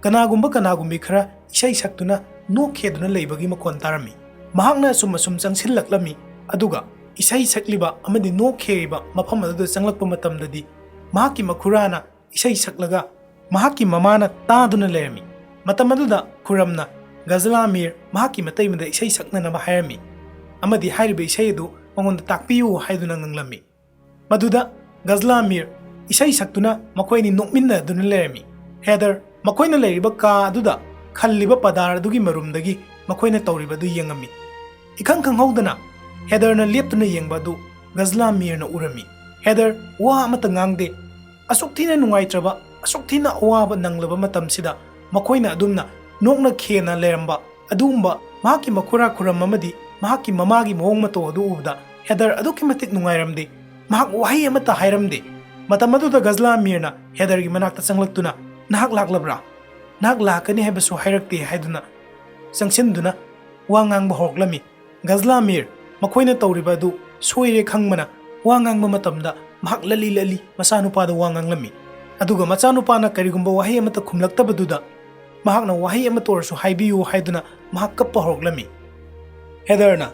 ꯀꯅꯥꯒꯨꯝꯕ ꯀꯅꯥꯒꯨꯝꯕꯤ ꯈꯔ ꯏꯁꯩ ꯁꯛꯇꯨꯅ ꯅꯣꯛꯈꯦꯗꯨꯅ ꯂꯩꯕꯒꯤ ꯃꯈꯣꯟ ꯇꯥꯔꯝꯃꯤ꯫ ꯃꯍꯥꯛꯅ ꯑꯁꯨꯝ ꯑꯁꯨꯝ ꯆꯪꯁꯤꯜꯂꯛꯂꯝꯃꯤ, ꯑꯗꯨꯒ ꯏꯁꯩ ꯁꯛꯂꯤꯕ ꯑꯃꯗꯤ ꯅꯣꯛꯈꯦꯔꯤꯕ ꯃꯐꯝ ꯑꯗꯨꯗ ꯆꯪꯂꯛꯄ ꯃꯇꯝꯗꯗꯤ ꯃꯍꯥꯛꯀꯤ ꯃꯈꯨꯔꯥꯅ ꯏꯁꯩ ꯁꯛꯂꯒ ꯃꯍꯥꯛꯀꯤ ꯃꯃꯥꯅ ꯇꯥꯗꯨꯅ ꯂꯩꯔꯝꯃꯤ꯫ ꯃꯇꯝ ꯑꯗꯨꯗ ꯈꯨꯔꯝꯅ ꯒꯖꯂꯥ ꯃꯤꯔ ꯃꯍꯥꯛꯀꯤ ꯃꯇꯩꯃꯗ ꯏꯁꯩ ꯁꯛꯅꯅꯕ ꯍꯥꯏꯔꯝꯃꯤ ꯑꯃꯗꯤ ꯍꯥꯏꯔꯤꯕ ꯏꯁꯩ ꯑꯗꯨ ꯃꯉꯣꯟꯗ ꯇꯥꯛꯄꯤꯌꯨ ꯍꯥꯏꯗꯨꯅ ꯉꯥꯡꯂꯝꯃꯤ꯫ ꯃꯗꯨꯗ ꯒꯖꯂꯥ ꯃꯤꯔ ꯏꯁꯩ ꯁꯛꯇꯨꯅ ꯃꯈꯣꯏ ꯑꯅꯤ ꯅꯣꯛꯃꯤꯟꯅꯗꯨꯅ ꯂꯩꯔꯝꯃꯤ꯫ ꯍꯦꯗꯔ ꯃꯈꯣꯏꯅ ꯂꯩꯔꯤꯕ ꯀꯥ ꯑꯗꯨꯗ ꯈꯜꯂꯤꯕ ꯄꯗꯥꯔ ꯑꯗꯨꯒꯤ ꯃꯔꯨꯝꯗꯒꯤ ꯃꯈꯣꯏꯅ ꯇꯧꯔꯤꯕ ꯑꯗꯨ ꯌꯦꯡꯉꯝꯃꯤ꯫ ꯏꯈꯪ ꯈꯪꯍꯧꯗꯅ ꯍꯦꯗꯔꯅ ꯂꯦꯞꯇꯨꯅ ꯌꯦꯡꯕ ꯑꯗꯨ ꯒꯖꯂꯥ ꯃꯤꯔꯅ ꯎꯔꯝꯃꯤ꯫ ꯍꯦꯗꯔ ꯋꯥ ꯑꯃꯠꯇ ꯉꯥꯡꯗꯦ꯫ ꯑꯁꯨꯛ ꯊꯤꯅ ꯅꯨꯡꯉꯥꯏꯇ꯭ꯔꯕ, ꯑꯁꯨꯛ ꯊꯤꯅ ꯑꯋꯥꯕ ꯅꯪꯂꯕ ꯃꯇꯝꯁꯤꯗ ꯃꯈꯣꯏꯅ ꯑꯗꯨꯝꯅ ꯅꯣꯛꯅ ꯈꯦꯅ ꯂꯩꯔꯝꯕ ꯑꯗꯨꯒꯨꯝꯕ ꯃꯍꯥꯛꯀꯤ ꯃꯈꯨꯔꯥ ꯈꯨꯔꯝ ꯑꯃꯗꯤ ꯃꯍꯥꯛꯀꯤ ꯃꯃꯥꯒꯤ ꯃꯑꯣꯡ ꯃꯇꯧ ꯑꯗꯨ ꯎꯕꯗ ꯍꯦꯗꯔ ꯑꯗꯨꯛꯀꯤ ꯃꯇꯤꯛ ꯅꯨꯡꯉꯥꯏꯔꯝꯗꯦ꯫ ꯃꯍꯥꯛ ꯋꯥꯍꯩ ꯑꯃꯠꯇ ꯍꯥꯏꯔꯝꯗꯦ꯫ ꯃꯇꯝ ꯑꯗꯨꯗ ꯒꯖꯂꯥ ꯃꯤꯔꯅ ꯍꯦꯗꯔꯒꯤ ꯃꯅꯥꯛꯇ ꯆꯪꯂꯛꯇꯨꯅ, "ꯅꯍꯥꯛ ꯂꯥꯛꯂꯕ꯭ꯔꯥ? ꯅꯍꯥꯛ ꯂꯥꯛꯀꯅꯤ ꯍꯥꯏꯕꯁꯨ ꯍꯥꯏꯔꯛꯇꯦ" ꯍꯥꯏꯗꯨꯅ ꯆꯪꯁꯤꯟꯗꯨꯅ ꯋꯥ ꯉꯥꯡꯕ ꯍꯧꯔꯛꯂꯝꯃꯤ꯫ ꯒꯖꯂꯥ ꯃꯤꯔ ꯃꯈꯣꯏꯅ ꯇꯧꯔꯤꯕ ꯑꯗꯨ ꯁꯣꯏꯔꯦ ꯈꯪꯕꯅ ꯋꯥ ꯉꯥꯡꯕ ꯃꯇꯝꯗ ꯃꯍꯥꯛ ꯂꯂꯤ ꯂꯂꯤ ꯃꯆꯥꯅꯨꯄꯥꯗ ꯋꯥ ꯉꯥꯡꯂꯝꯃꯤ꯫ ꯑꯗꯨꯒ ꯃꯆꯥꯅꯨꯄꯥꯅ ꯀꯔꯤꯒꯨꯝꯕ ꯋꯥꯍꯩ ꯑꯃꯠꯇ ꯈꯨꯝꯂꯛꯇꯕꯗꯨꯗ ꯃꯍꯥꯛꯅ ꯋꯥꯍꯩ ꯑꯃꯠꯇ ꯑꯣꯏꯔꯁꯨ ꯍꯥꯏꯕꯤꯌꯨ ꯍꯥꯏꯗꯨꯅ ꯃꯍꯥꯛ ꯀꯞꯄ ꯍꯧꯔꯛꯂꯝꯃꯤ꯫ ꯍꯦꯗꯔꯅ,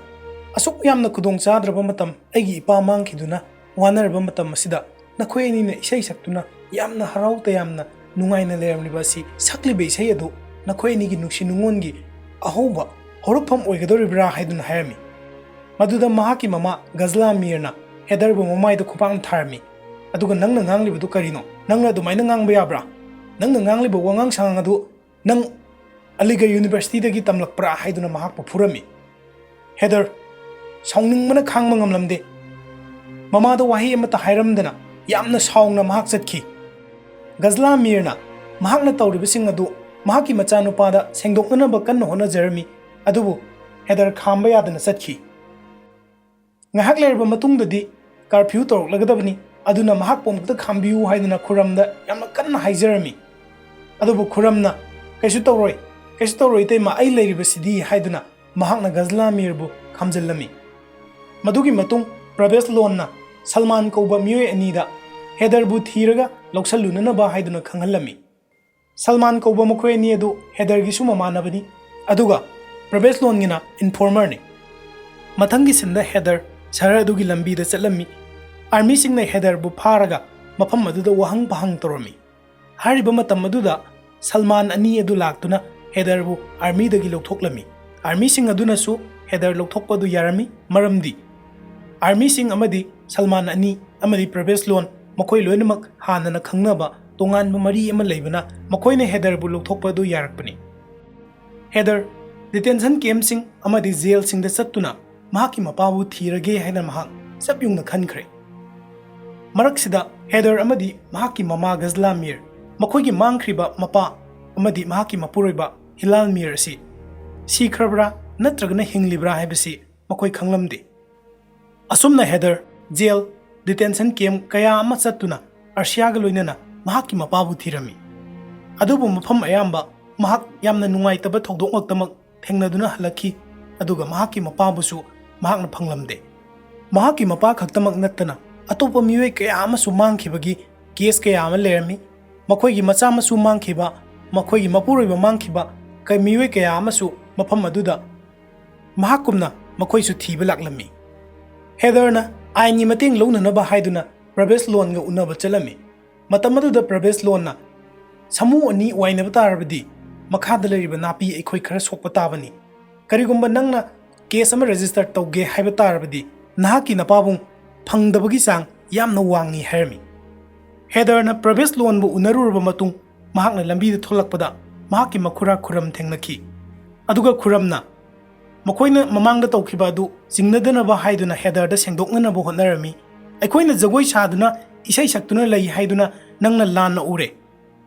"ꯑꯁꯨꯛ ꯌꯥꯝꯅ ꯈꯨꯗꯣꯡ ꯆꯥꯗ꯭ꯔꯕ ꯃꯇꯝ, ꯑꯩꯒꯤ ꯏꯄꯥ ꯃꯥꯡꯈꯤꯗꯨꯅ ꯋꯥꯅꯔꯕ ꯃꯇꯝ ꯑꯁꯤꯗ ꯅꯈꯣꯏ ꯑꯅꯤꯅ ꯏꯁꯩ ꯁꯛꯇꯨꯅ ꯌꯥꯝꯅ ꯍꯔꯥꯎ ꯇꯌꯥꯝꯅ ꯅꯨꯡꯉꯥꯏꯅ ꯂꯩꯔꯝꯂꯤꯕ ꯑꯁꯤ, ꯁꯛꯂꯤꯕ ꯏꯁꯩ ꯑꯗꯨ ꯅꯈꯣꯏ ꯑꯅꯤꯒꯤ ꯅꯨꯡꯁꯤ ꯅꯨꯡꯉꯣꯟꯒꯤ ꯑꯍꯧꯕ ꯍꯧꯔꯛꯐꯝ ꯑꯣꯏꯒꯗꯧꯔꯤꯕ꯭ꯔꯥ?" ꯍꯥꯏꯗꯨꯅ ꯍꯥꯏꯔꯝꯃꯤ꯫ ꯃꯗꯨꯗ ꯃꯍꯥꯛꯀꯤ ꯃꯃꯥ ꯒꯖꯂꯥ ꯃꯤꯔꯅ ꯍꯦꯗꯔꯕꯨ ꯃꯃꯥꯏꯗ ꯈꯨꯄꯥꯛꯅ ꯊꯥꯔꯝꯃꯤ꯫ ꯑꯗꯨꯒ, "ꯅꯪꯅ ꯉꯥꯡꯂꯤꯕꯗꯨ ꯀꯔꯤꯅꯣ? ꯅꯪꯅ ꯑꯗꯨꯃꯥꯏꯅ ꯉꯥꯡꯕ ꯌꯥꯕ꯭ꯔꯥ? ꯅꯪꯅ ꯉꯥꯡꯂꯤꯕ ꯋꯥꯉꯥꯡ ꯁꯉꯥꯡ ꯑꯗꯨ ꯅꯪ ꯑꯂꯤꯒꯔ ꯌꯨꯅꯤꯚꯔꯁꯤꯇꯤꯗꯒꯤ ꯇꯝꯂꯛꯄ꯭ꯔꯥ?" ꯍꯥꯏꯗꯨꯅ ꯃꯍꯥꯛꯄꯨ ꯐꯨꯔꯝꯃꯤ꯫ ꯍꯦꯗꯔ ꯁꯥꯎꯅꯤꯡꯕꯅ ꯈꯥꯡꯕ ꯉꯝꯂꯝꯗꯦ꯫ ꯃꯃꯥꯗ ꯋꯥꯍꯩ ꯑꯃꯠꯇ ꯍꯥꯏꯔꯝꯗꯅ ꯌꯥꯝꯅ ꯁꯥꯎꯅ ꯃꯍꯥꯛ ꯆꯠꯈꯤ꯫ ꯒꯖꯂꯥ ꯃꯤꯔꯅ ꯃꯍꯥꯛꯅ ꯇꯧꯔꯤꯕꯁꯤꯡ ꯑꯗꯨ ꯃꯍꯥꯛꯀꯤ ꯃꯆꯥꯅꯨꯄꯥꯗ ꯁꯦꯡꯗꯣꯛꯅꯅꯕ ꯀꯟꯅ ꯍꯣꯠꯅꯖꯔꯝꯃꯤ, ꯑꯗꯨꯕꯨ ꯍꯦꯗꯔ ꯈꯥꯝꯕ ꯌꯥꯗꯅ ꯆꯠꯈꯤ꯫ ꯉꯥꯏꯍꯥꯛ ꯂꯩꯔꯕ ꯃꯇꯨꯡꯗꯗꯤ ꯀꯥꯔꯐ꯭ꯌꯨ ꯇꯧꯔꯛꯂꯒꯗꯕꯅꯤ, ꯑꯗꯨꯅ ꯃꯍꯥꯛꯄꯨ ꯑꯃꯨꯛꯇ ꯈꯥꯝꯕꯤꯌꯨ ꯍꯥꯏꯗꯨꯅ ꯈꯨꯔꯝꯗ ꯌꯥꯝꯅ ꯀꯟꯅ ꯍꯥꯏꯖꯔꯝꯃꯤ꯫ ꯑꯗꯨꯕꯨ ꯈꯨꯔꯝꯅ, "ꯀꯩꯁꯨ ꯇꯧꯔꯣꯏ, ꯀꯩꯁꯨ ꯇꯧꯔꯣꯏ ꯏꯇꯩꯃ, ꯑꯩ ꯂꯩꯔꯤꯕꯁꯤꯗꯤ" ꯍꯥꯏꯗꯨꯅ ꯃꯍꯥꯛꯅ ꯒꯖꯂꯥ ꯃꯤꯔꯕꯨ ꯈꯥꯝꯖꯤꯜꯂꯝꯃꯤ꯫ ꯃꯗꯨꯒꯤ ꯃꯇꯨꯡ ꯄ꯭ꯔꯕꯦꯁ ꯂꯣꯟꯅ ꯁꯜꯃꯥꯟ ꯀꯧꯕ ꯃꯤꯑꯣꯏ ꯑꯅꯤꯗ ꯍꯦꯗꯔꯕꯨ ꯊꯤꯔꯒ ꯂꯧꯁꯜꯂꯨꯅꯅꯕ ꯍꯥꯏꯗꯨꯅ ꯈꯪꯍꯜꯂꯝꯃꯤ꯫ ꯁꯜꯃꯥꯟ ꯀꯧꯕ ꯃꯈꯣꯏ ꯑꯅꯤ ꯑꯗꯨ ꯍꯦꯗꯔꯒꯤꯁꯨ ꯃꯃꯥꯟꯅꯕꯅꯤ, ꯑꯗꯨꯒ ꯄ꯭ꯔꯕꯦꯁ ꯂꯣꯟꯒꯤꯅ ꯏꯟꯐꯣꯔꯃꯔꯅꯤ꯫ ꯃꯊꯪꯒꯤ ꯁꯤꯟꯗ ꯍꯦꯗꯔ ꯁꯍꯔ ꯑꯗꯨꯒꯤ ꯂꯝꯕꯤꯗ ꯆꯠꯂꯝꯃꯤ꯫ ꯑꯥꯔꯃꯤꯁꯤꯡꯅ ꯍꯦꯗꯔꯕꯨ ꯐꯥꯔꯒ ꯃꯐꯝ ꯑꯗꯨꯗ ꯋꯥꯍꯪ ꯄꯥꯍꯪ ꯇꯧꯔꯝꯃꯤ꯫ ꯍꯥꯏꯔꯤꯕ ꯃꯇꯝ ꯑꯗꯨꯗ ꯁꯜꯃꯥꯟ ꯑꯅꯤ ꯑꯗꯨ ꯂꯥꯛꯇꯨꯅ ꯍꯦꯗꯔꯕꯨ ꯑꯥꯔꯃꯤꯗꯒꯤ ꯂꯧꯊꯣꯛꯂꯝꯃꯤ꯫ ꯑꯥꯔꯃꯤꯁꯤꯡ ꯑꯗꯨꯅꯁꯨ ꯍꯦꯗꯔ ꯂꯧꯊꯣꯛꯄ ꯑꯗꯨ ꯌꯥꯔꯝꯃꯤ, ꯃꯔꯝꯗꯤ ꯑꯥꯔꯃꯤꯁꯤꯡ ꯑꯃꯗꯤ ꯁꯜꯃꯥꯟ ꯑꯅꯤ ꯑꯃꯗꯤ ꯄ꯭ꯔꯕꯦꯁ ꯂꯣꯟ ꯃꯈꯣꯏ ꯂꯣꯏꯅꯃꯛ ꯍꯥꯟꯅꯅ ꯈꯪꯅꯕ ꯇꯣꯉꯥꯟꯕ ꯃꯔꯤ ꯑꯃ ꯂꯩꯕꯅ ꯃꯈꯣꯏꯅ ꯍꯦꯗꯔꯕꯨ ꯂꯧꯊꯣꯛꯄ ꯑꯗꯨ ꯌꯥꯔꯛꯄꯅꯤ꯫ ꯍꯦꯗꯔ ꯗꯤꯇꯦꯟꯁꯟ ꯀꯦꯝꯞꯁꯤꯡ ꯑꯃꯗꯤ ꯖꯦꯜꯁꯤꯡꯗ ꯆꯠꯇꯨꯅ ꯃꯍꯥꯛꯀꯤ ꯃꯄꯥꯕꯨ ꯊꯤꯔꯒꯦ ꯍꯥꯏꯅ ꯃꯍꯥꯛ ꯆꯞ ꯌꯨꯡꯅ ꯈꯟꯈ꯭ꯔꯦ꯫ ꯃꯔꯛꯁꯤꯗ ꯍꯦꯗꯔ ꯑꯃꯗꯤ ꯃꯍꯥꯛꯀꯤ ꯃꯃꯥ ꯒꯖꯂꯥ ꯃꯤꯔ, ꯃꯈꯣꯏꯒꯤ ꯃꯥꯡꯈ꯭ꯔꯤꯕ ꯃꯄꯥ ꯑꯃꯗꯤ ꯃꯍꯥꯛꯀꯤ ꯃꯄꯨꯔꯣꯏꯕ ꯍꯤꯂꯥꯜ ꯃꯤꯔ ꯑꯁꯤ ꯁꯤꯈ꯭ꯔꯕ꯭ꯔꯥ ꯅꯠꯇ꯭ꯔꯒꯅ ꯍꯤꯡꯂꯤꯕ꯭ꯔꯥ ꯍꯥꯏꯕꯁꯤ ꯃꯈꯣꯏ ꯈꯪꯂꯝꯗꯦ꯫ ꯑꯁꯨꯝꯅ ꯍꯦꯗꯔ ꯖꯦꯜ, ꯗꯤꯇꯦꯟꯁꯟ ꯀꯦꯝꯞ ꯀꯌꯥ ꯑꯃ ꯆꯠꯇꯨꯅ ꯑꯥꯔꯁꯤꯌꯥꯒ ꯂꯣꯏꯅꯅ ꯃꯍꯥꯛꯀꯤ ꯃꯄꯥꯕꯨ ꯊꯤꯔꯝꯃꯤ꯫ ꯑꯗꯨꯕꯨ ꯃꯐꯝ ꯑꯌꯥꯝꯕ ꯃꯍꯥꯛ ꯌꯥꯝꯅ ꯅꯨꯡꯉꯥꯏꯇꯕ ꯊꯧꯗꯣꯛ ꯉꯥꯛꯇꯃꯛ ꯊꯦꯡꯅꯗꯨꯅ ꯍꯜꯂꯛꯈꯤ, ꯑꯗꯨꯒ ꯃꯍꯥꯛꯀꯤ ꯃꯄꯥꯕꯨꯁꯨ ꯃꯍꯥꯛꯅ ꯐꯪꯂꯝꯗꯦ꯫ ꯃꯍꯥꯛꯀꯤ ꯃꯄꯥ ꯈꯛꯇꯃꯛ ꯅꯠꯇꯅ ꯑꯇꯣꯞꯄ ꯃꯤꯑꯣꯏ ꯀꯌꯥ ꯑꯃꯁꯨ ꯃꯥꯡꯈꯤꯕꯒꯤ ꯀꯦꯁ ꯀꯌꯥ ꯑꯃ ꯂꯩꯔꯝꯃꯤ꯫ ꯃꯈꯣꯏꯒꯤ ꯃꯆꯥ ꯃꯁꯨ ꯃꯥꯡꯈꯤꯕ, ꯃꯈꯣꯏꯒꯤ ꯃꯄꯨꯔꯣꯏꯕ ꯃꯥꯡꯈꯤꯕ ꯀ-, ꯃꯤꯑꯣꯏ ꯀꯌꯥ ꯑꯃꯁꯨ ꯃꯐꯝ ꯑꯗꯨꯗ ꯃꯍꯥꯛꯀꯨꯝꯅ ꯃꯈꯣꯏꯁꯨ ꯊꯤꯕ ꯂꯥꯛꯂꯝꯃꯤ꯫ ꯍꯦꯗꯔꯅ ꯑꯥꯏꯟꯒꯤ ꯃꯇꯦꯡ ꯂꯧꯅꯅꯕ ꯍꯥꯏꯗꯨꯅ ꯄ꯭ꯔꯕꯦꯁ ꯂꯣꯟꯒ ꯎꯅꯕ ꯆꯠꯂꯝꯃꯤ꯫ ꯃꯇꯝ ꯑꯗꯨꯗ ꯄ꯭ꯔꯕꯦꯁ ꯂꯣꯟꯅ "ꯁꯥꯃꯨ ꯑꯅꯤ ꯋꯥꯏꯅꯕ ꯇꯥꯔꯕꯗꯤ ꯃꯈꯥꯗ ꯂꯩꯔꯤꯕ ꯅꯥꯄꯤ ꯑꯩꯈꯣꯏ ꯈꯔ ꯁꯣꯛꯄ ꯇꯥꯕꯅꯤ꯫ ꯀꯔꯤꯒꯨꯝꯕ ꯅꯪꯅ ꯀꯦꯁ ꯑꯃ ꯔꯦꯖꯤꯁꯇꯔ ꯇꯧꯒꯦ ꯍꯥꯏꯕ ꯇꯥꯔꯕꯗꯤ ꯅꯍꯥꯛꯀꯤ ꯅꯄꯥꯕꯨꯡ ꯐꯪꯗꯕꯒꯤ ꯆꯥꯡ ꯌꯥꯝꯅ ꯋꯥꯡꯏ" ꯍꯥꯏꯔꯝꯃꯤ꯫ ꯍꯦꯗꯔꯅ ꯄ꯭ꯔꯕꯦꯁ ꯂꯣꯟꯕꯨ ꯎꯅꯔꯨꯔꯕ ꯃꯇꯨꯡ ꯃꯍꯥꯛꯅ ꯂꯝꯕꯤꯗ ꯊꯣꯛꯂꯛꯄꯗ ꯃꯍꯥꯛꯀꯤ ꯃꯈꯨꯔꯥ ꯈꯨꯔꯝ ꯊꯦꯡꯅꯈꯤ꯫ ꯑꯗꯨꯒ ꯈꯨꯔꯝꯅ ꯃꯈꯣꯏꯅ ꯃꯃꯥꯡꯗ ꯇꯧꯈꯤꯕ ꯑꯗꯨ ꯆꯤꯡꯅꯗꯅꯕ ꯍꯥꯏꯗꯨꯅ ꯍꯦꯗꯔꯗ ꯁꯦꯡꯗꯣꯛꯅꯅꯕ ꯍꯣꯠꯅꯔꯝꯃꯤ꯫ "ꯑꯩꯈꯣꯏꯅ ꯖꯒꯣꯏ ꯁꯥꯗꯨꯅ ꯏꯁꯩ ꯁꯛꯇꯨꯅ ꯂꯩ ꯍꯥꯏꯗꯨꯅ ꯅꯪꯅ ꯂꯥꯟꯅ ꯎꯔꯦ꯫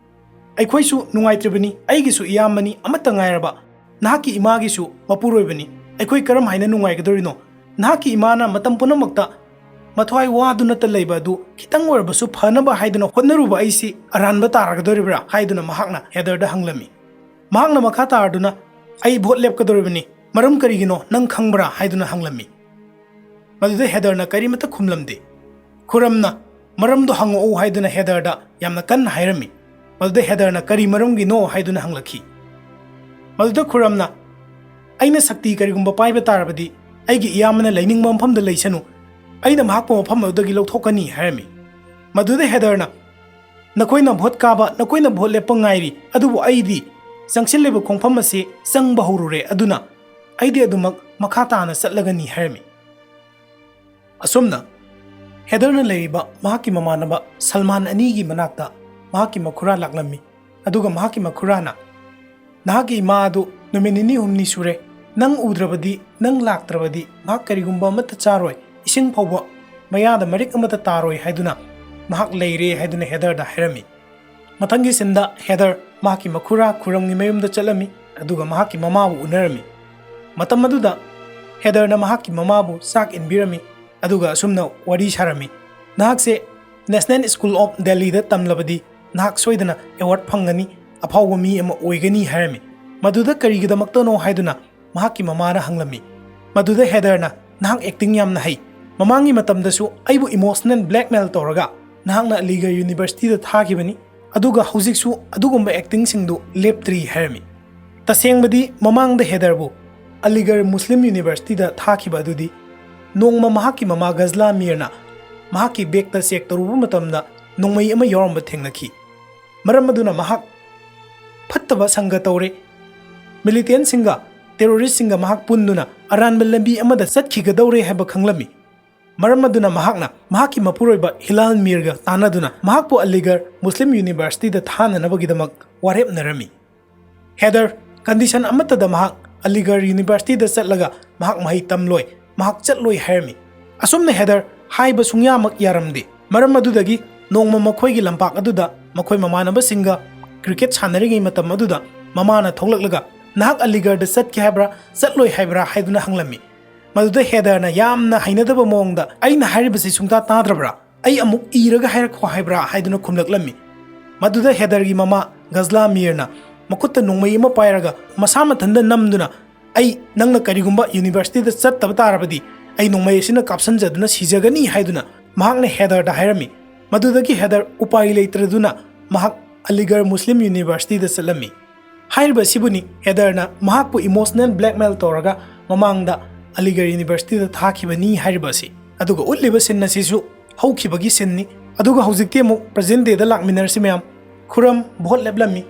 ꯑꯩꯈꯣꯏꯁꯨ ꯅꯨꯡꯉꯥꯏꯇ꯭ꯔꯤꯕꯅꯤ, ꯑꯩꯒꯤꯁꯨ ꯏꯌꯥꯝꯕꯅꯤ ꯑꯃꯠꯇ ꯉꯥꯏꯔꯕ, ꯅꯍꯥꯛꯀꯤ ꯏꯃꯥꯒꯤꯁꯨ ꯃꯄꯨꯔꯣꯏꯕꯅꯤ꯫ ꯑꯩꯈꯣꯏ ꯀꯔꯝ ꯍꯥꯏꯅ ꯅꯨꯡꯉꯥꯏꯒꯗꯧꯔꯤꯅꯣ? ꯅꯍꯥꯛꯀꯤ ꯏꯃꯥꯅ ꯃꯇꯝ ꯄꯨꯝꯅꯃꯛꯇ ꯃꯊ꯭ꯋꯥꯏ ꯋꯥꯗꯨꯅꯇ ꯂꯩꯕ ꯑꯗꯨ ꯈꯤꯇꯪ ꯑꯣꯏꯔꯕꯁꯨ ꯐꯅꯕ ꯍꯥꯏꯗꯨꯅ ꯍꯣꯠꯅꯔꯨꯕ ꯑꯩꯁꯤ ꯑꯔꯥꯟꯕ ꯇꯥꯔꯒꯗꯧꯔꯤꯕ꯭ꯔꯥ?" ꯍꯥꯏꯗꯨꯅ ꯃꯍꯥꯛꯅ ꯍꯦꯗꯔꯗ ꯍꯪꯂꯝꯃꯤ꯫ ꯃꯍꯥꯛꯅ ꯃꯈꯥ ꯇꯥꯔꯗꯨꯅ, "ꯑꯩ ꯚꯣꯠ ꯂꯦꯞꯀꯗꯧꯔꯤꯕꯅꯤ, "ꯃꯔꯝ ꯀꯔꯤꯒꯤꯅꯣ, ꯅꯪ ꯈꯪꯕ꯭ꯔꯥ?" ꯍꯥꯏꯗꯨꯅ ꯍꯪꯂꯝꯃꯤ꯫ ꯃꯗꯨꯗ ꯍꯦꯗꯔꯅ ꯀꯔꯤꯃꯠꯇ ꯈꯨꯝꯂꯝꯗꯦ꯫ ꯈꯨꯔꯝꯅ "ꯃꯔꯝꯗꯣ ꯍꯪꯉꯛꯎ" ꯍꯥꯏꯗꯨꯅ ꯍꯦꯗꯔꯗ ꯌꯥꯝꯅ ꯀꯟꯅ ꯍꯥꯏꯔꯝꯃꯤ꯫ ꯃꯗꯨꯗ ꯍꯦꯗꯔꯅ "ꯀꯔꯤ ꯃꯔꯝꯒꯤꯅꯣ?" ꯍꯥꯏꯗꯨꯅ ꯍꯪꯂꯛꯈꯤ꯫ ꯃꯗꯨꯗ ꯈꯨꯔꯝꯅ, "ꯑꯩꯅ ꯁꯛꯇꯤ ꯀꯔꯤꯒꯨꯝꯕ ꯄꯥꯏꯕ ꯇꯥꯔꯕꯗꯤ, ꯑꯩꯒꯤ ꯏꯌꯥꯝꯕꯅ ꯂꯩꯅꯤꯡꯕ ꯃꯐꯝꯗ ꯂꯩꯁꯅꯨ, ꯑꯩꯅ ꯃꯍꯥꯛꯄꯨ ꯃꯐꯝ ꯑꯗꯨꯗꯒꯤ ꯂꯧꯊꯣꯛꯀꯅꯤ" ꯍꯥꯏꯔꯝꯃꯤ꯫ ꯃꯗꯨꯗ ꯍꯦꯗꯔꯅ, "ꯅꯈꯣꯏꯅ ꯚꯣꯠ ꯀꯥꯕ, ꯅꯈꯣꯏꯅ ꯚꯣꯠ ꯂꯦꯞꯄ ꯉꯥꯏꯔꯤ, ꯑꯗꯨꯕꯨ ꯑꯩꯗꯤ ꯆꯪꯁꯤꯜꯂꯤꯕ ꯈꯣꯡꯐꯝ ꯑꯁꯤ ꯆꯪꯕ ꯍꯧꯔꯨꯔꯦ, ꯑꯗꯨꯅ ꯑꯩꯗꯤ ꯑꯗꯨꯃꯛ ꯃꯈꯥ ꯇꯥꯅ ꯆꯠꯂꯒꯅꯤ" ꯍꯥꯏꯔꯝꯃꯤ꯫ ꯑꯁꯨꯝꯅ ꯍꯦꯗꯔꯅ ꯂꯩꯔꯤꯕ ꯃꯍꯥꯛꯀꯤ ꯃꯃꯥꯟꯅꯕ ꯁꯜꯃꯥꯟ ꯑꯅꯤꯒꯤ ꯃꯅꯥꯛꯇ ꯃꯍꯥꯛꯀꯤ ꯃꯈꯨꯔꯥ ꯂꯥꯛꯂꯝꯃꯤ꯫ ꯑꯗꯨꯒ ꯃꯍꯥꯛꯀꯤ ꯃꯈꯨꯔꯥꯅ, "ꯅꯍꯥꯛꯀꯤ ꯏꯃꯥ ꯑꯗꯨ ꯅꯨꯃꯤꯠ ꯅꯤꯅꯤ ꯍꯨꯝꯅꯤ ꯁꯨꯔꯦ, ꯅꯪ ꯎꯗ꯭ꯔꯕꯗꯤ, ꯅꯪ ꯂꯥꯛꯇ꯭ꯔꯕꯗꯤ ꯃꯍꯥꯛ ꯀꯔꯤꯒꯨꯝꯕ ꯑꯃꯠꯇ ꯆꯥꯔꯣꯏ, ꯏꯁꯤꯡ ꯐꯥꯎꯕ ꯃꯌꯥꯗ ꯃꯔꯤꯛ ꯑꯃꯠꯇ ꯇꯥꯔꯣꯏ ꯍꯥꯏꯗꯨꯅ ꯃꯍꯥꯛ ꯂꯩꯔꯦ" ꯍꯥꯏꯗꯨꯅ ꯍꯦꯗꯔꯗ ꯍꯥꯏꯔꯝꯃꯤ꯫ ꯃꯊꯪꯒꯤ ꯁꯤꯟꯗ ꯍꯦꯗꯔ ꯃꯍꯥꯛꯀꯤ ꯃꯈꯨꯔꯥ ꯈꯨꯔꯝꯒꯤ ꯃꯌꯨꯝꯗ ꯆꯠꯂꯝꯃꯤ, ꯑꯗꯨꯒ ꯃꯍꯥꯛꯀꯤ ꯃꯃꯥꯕꯨ ꯎꯅꯔꯝꯃꯤ꯫ ꯃꯇꯝ ꯑꯗꯨꯗ ꯍꯦꯗꯔꯅ ꯃꯍꯥꯛꯀꯤ ꯃꯃꯥꯕꯨ ꯆꯥꯛ ꯏꯟꯕꯤꯔꯝꯃꯤ, ꯑꯗꯨꯒ ꯑꯁꯨꯝꯅ ꯋꯥꯔꯤ ꯁꯥꯔꯝꯃꯤ, "ꯅꯍꯥꯛꯁꯦ National School of Delhiꯗ ꯇꯝꯂꯕꯗꯤ ꯅꯍꯥꯛ ꯁꯣꯏꯗꯅ award ꯐꯪꯒꯅꯤ, ꯑꯐꯥꯎꯕ ꯃꯤ ꯑꯃ ꯑꯣꯏꯒꯅꯤ" ꯍꯥꯏꯔꯝꯃꯤ꯫ ꯃꯗꯨꯗ ꯀꯔꯤꯒꯤꯗꯃꯛꯇꯅꯣ ꯍꯥꯏꯗꯨꯅ ꯃꯍꯥꯛꯀꯤ ꯃꯃꯥꯅ ꯍꯪꯂꯝꯃꯤ꯫ ꯃꯗꯨꯗ ꯍꯦꯗꯔꯅ, "ꯅꯍꯥꯛ acting ꯌꯥꯝꯅ ꯍꯩ꯫ ꯃꯃꯥꯡꯒꯤ ꯃꯇꯝꯗꯁꯨ ꯑꯩꯕꯨ emotional blackmail ꯇꯧꯔꯒ ꯅꯍꯥꯛꯅ ꯑꯂꯤꯒꯔ Universityꯗ ꯊꯥꯈꯤꯕꯅꯤ, ꯑꯗꯨꯒ ꯍꯧꯖꯤꯛꯁꯨ ꯑꯗꯨꯒꯨꯝꯕ actingꯁꯤꯡꯗꯨ ꯂꯦꯞꯇ꯭ꯔꯤ" ꯍꯥꯏꯔꯝꯃꯤ꯫ ꯇꯁꯦꯡꯕꯗꯤ ꯃꯃꯥꯡꯗ ꯍꯦꯗꯔꯕꯨ ꯑꯂꯤꯒꯔ Muslim Universityꯗ ꯊꯥꯈꯤꯕ ꯑꯗꯨꯗꯤ ꯅꯣꯡꯃ ꯃꯍꯥꯛꯀꯤ ꯃꯃꯥ ꯒꯖꯂꯥ ꯃꯤꯔꯅ ꯃꯍꯥꯛꯀꯤ bagꯇ check ꯇꯧꯔꯨꯕ ꯃꯇꯝꯗ ꯅꯣꯡꯃꯩ ꯑꯃ ꯌꯥꯎꯔꯝꯕ ꯊꯦꯡꯅꯈꯤ꯫ ꯃꯔꯝ ꯑꯗꯨꯅ ꯃꯍꯥꯛ ꯐꯠꯇꯕ ꯁꯪꯒ ꯇꯧꯔꯦ꯫ Militantꯁꯤꯡꯒ terroristꯁꯤꯡꯒ ꯃꯍꯥꯛ ꯄꯨꯟꯗꯨꯅ ꯑꯔꯥꯟꯕ ꯂꯝꯕꯤ ꯑꯃꯗ ꯆꯠꯈꯤꯒꯗꯧꯔꯦ ꯍꯥꯏꯕ ꯈꯪꯂꯝꯃꯤ꯫ ꯃꯔꯝ ꯑꯗꯨꯅ ꯃꯍꯥꯛꯅ ꯃꯍꯥꯛꯀꯤ ꯃꯄꯨꯔꯣꯏꯕ ꯍꯤꯂꯥꯜ ꯃꯤꯔꯒ ꯇꯥꯟꯅꯗꯨꯅ ꯃꯍꯥꯛꯄꯨ ꯑꯂꯤꯒꯔ Muslim Universityꯗ ꯊꯥꯅꯅꯕꯒꯤꯗꯃꯛ ꯋꯥꯔꯦꯞꯅꯔꯝꯃꯤ꯫ ꯍꯦꯗꯔ condition ꯑꯃꯠꯇꯗ ꯃꯍꯥꯛ ꯑꯂꯤꯒꯔ Universityꯗ ꯆꯠꯂꯒ ꯃꯍꯥꯛ ꯃꯍꯩ ꯇꯝꯂꯣꯏ, ꯃꯍꯥꯛ ꯆꯠꯂꯣꯏ ꯍꯥꯏꯔꯝꯃꯤ꯫ ꯑꯁꯨꯝꯅ ꯍꯦꯗꯔ ꯍꯥꯏꯕ ꯁꯨꯡꯌꯥꯃꯛ ꯌꯥꯔꯝꯗꯦ꯫ ꯃꯔꯝ ꯑꯗꯨꯗꯒꯤ ꯅꯣꯡꯃ ꯃꯈꯣꯏꯒꯤ ꯂꯝꯄꯥꯛ ꯑꯗꯨꯗ ꯃꯈꯣꯏ ꯃꯃꯥꯟꯅꯕꯁꯤꯡꯒ cricket ꯁꯥꯟꯅꯔꯤꯉꯩ ꯃꯇꯝ ꯑꯗꯨꯗ ꯃꯃꯥꯅ ꯊꯣꯛꯂꯛꯂꯒ, "ꯅꯍꯥꯛ ꯑꯂꯤꯒꯔꯗ ꯆꯠꯀꯦ ꯍꯥꯏꯕ꯭ꯔꯥ, ꯆꯠꯂꯣꯏ ꯍꯥꯏꯕ꯭ꯔꯥ?" ꯍꯥꯏꯗꯨꯅ ꯍꯪꯂꯝꯃꯤ꯫ ꯃꯗꯨꯗ ꯍꯦꯗꯔꯅ ꯌꯥꯝꯅ ꯍꯩꯅꯗꯕ ꯃꯑꯣꯡꯗ, "ꯑꯩꯅ ꯍꯥꯏꯔꯤꯕꯁꯤ ꯁꯨꯡꯇꯥ ꯇꯥꯗ꯭ꯔꯕ꯭ꯔꯥ? ꯑꯩ ꯑꯃꯨꯛ ꯏꯔꯒ ꯍꯥꯏꯔꯛꯈꯣ ꯍꯥꯏꯕ꯭ꯔꯥ?" ꯍꯥꯏꯗꯨꯅ ꯈꯨꯝꯂꯛꯂꯝꯃꯤ꯫ ꯃꯗꯨꯗ ꯍꯦꯗꯔꯒꯤ ꯃꯃꯥ ꯒꯖꯂꯥ ꯃꯤꯔꯅ ꯃꯈꯨꯠꯇ ꯅꯣꯡꯃꯩ ꯑꯃ ꯄꯥꯏꯔꯒ ꯃꯁꯥ ꯃꯊꯟꯇ ꯅꯝꯗꯨꯅ, "ꯑꯩ ꯅꯪꯅ ꯀꯔꯤꯒꯨꯝꯕ ꯌꯨꯅꯤꯚꯔꯁꯤꯇꯤꯗ ꯆꯠꯇꯕ ꯇꯥꯔꯕꯗꯤ ꯑꯩ ꯅꯣꯡꯃꯩ ꯑꯁꯤꯅ ꯀꯥꯞꯁꯟꯖꯗꯨꯅ ꯁꯤꯖꯒꯅꯤ" ꯍꯥꯏꯗꯨꯅ ꯃꯍꯥꯛꯅ ꯍꯦꯗꯔꯗ ꯍꯥꯏꯔꯝꯃꯤ꯫ ꯃꯗꯨꯗꯒꯤ ꯍꯦꯗꯔ ꯎꯄꯥꯏ ꯂꯩꯇ꯭ꯔꯗꯨꯅ ꯃꯍꯥꯛ ꯑꯂꯤꯒꯔ ꯃꯨꯁꯂꯤꯝ ꯌꯨꯅꯤꯚꯔꯁꯤꯇꯤꯗ ꯆꯠꯂꯝꯃꯤ꯫ ꯍꯥꯏꯔꯤꯕ ꯑꯁꯤꯕꯨꯅꯤ ꯍꯦꯗꯔꯅ ꯃꯍꯥꯛꯄꯨ ꯏꯃꯣꯁꯅꯦꯜ ꯕ꯭ꯂꯦꯛꯃꯦꯜ ꯇꯧꯔꯒ ꯃꯃꯥꯡꯗ ꯑꯂꯤꯒꯔ ꯌꯨꯅꯤꯚꯔꯁꯤꯇꯤꯗ ꯊꯥꯈꯤꯕꯅꯤ ꯍꯥꯏꯔꯤꯕ ꯑꯁꯤ꯫ ꯑꯗꯨꯒ ꯎꯠꯂꯤꯕ ꯁꯤꯟ ꯑꯁꯤꯁꯨ ꯍꯧꯈꯤꯕꯒꯤ ꯁꯤꯟꯅꯤ꯫ ꯑꯗꯨꯒ ꯍꯧꯖꯤꯛꯇꯤ ꯑꯃꯨꯛ ꯄ꯭ꯔꯖꯦꯟ ꯗꯦꯗ ꯂꯥꯛꯃꯤꯟꯅꯔꯁꯤ ꯃꯌꯥꯝ꯫ ꯈꯨꯔꯝ ꯚꯣꯠ ꯂꯦꯞꯂꯝꯃꯤ꯫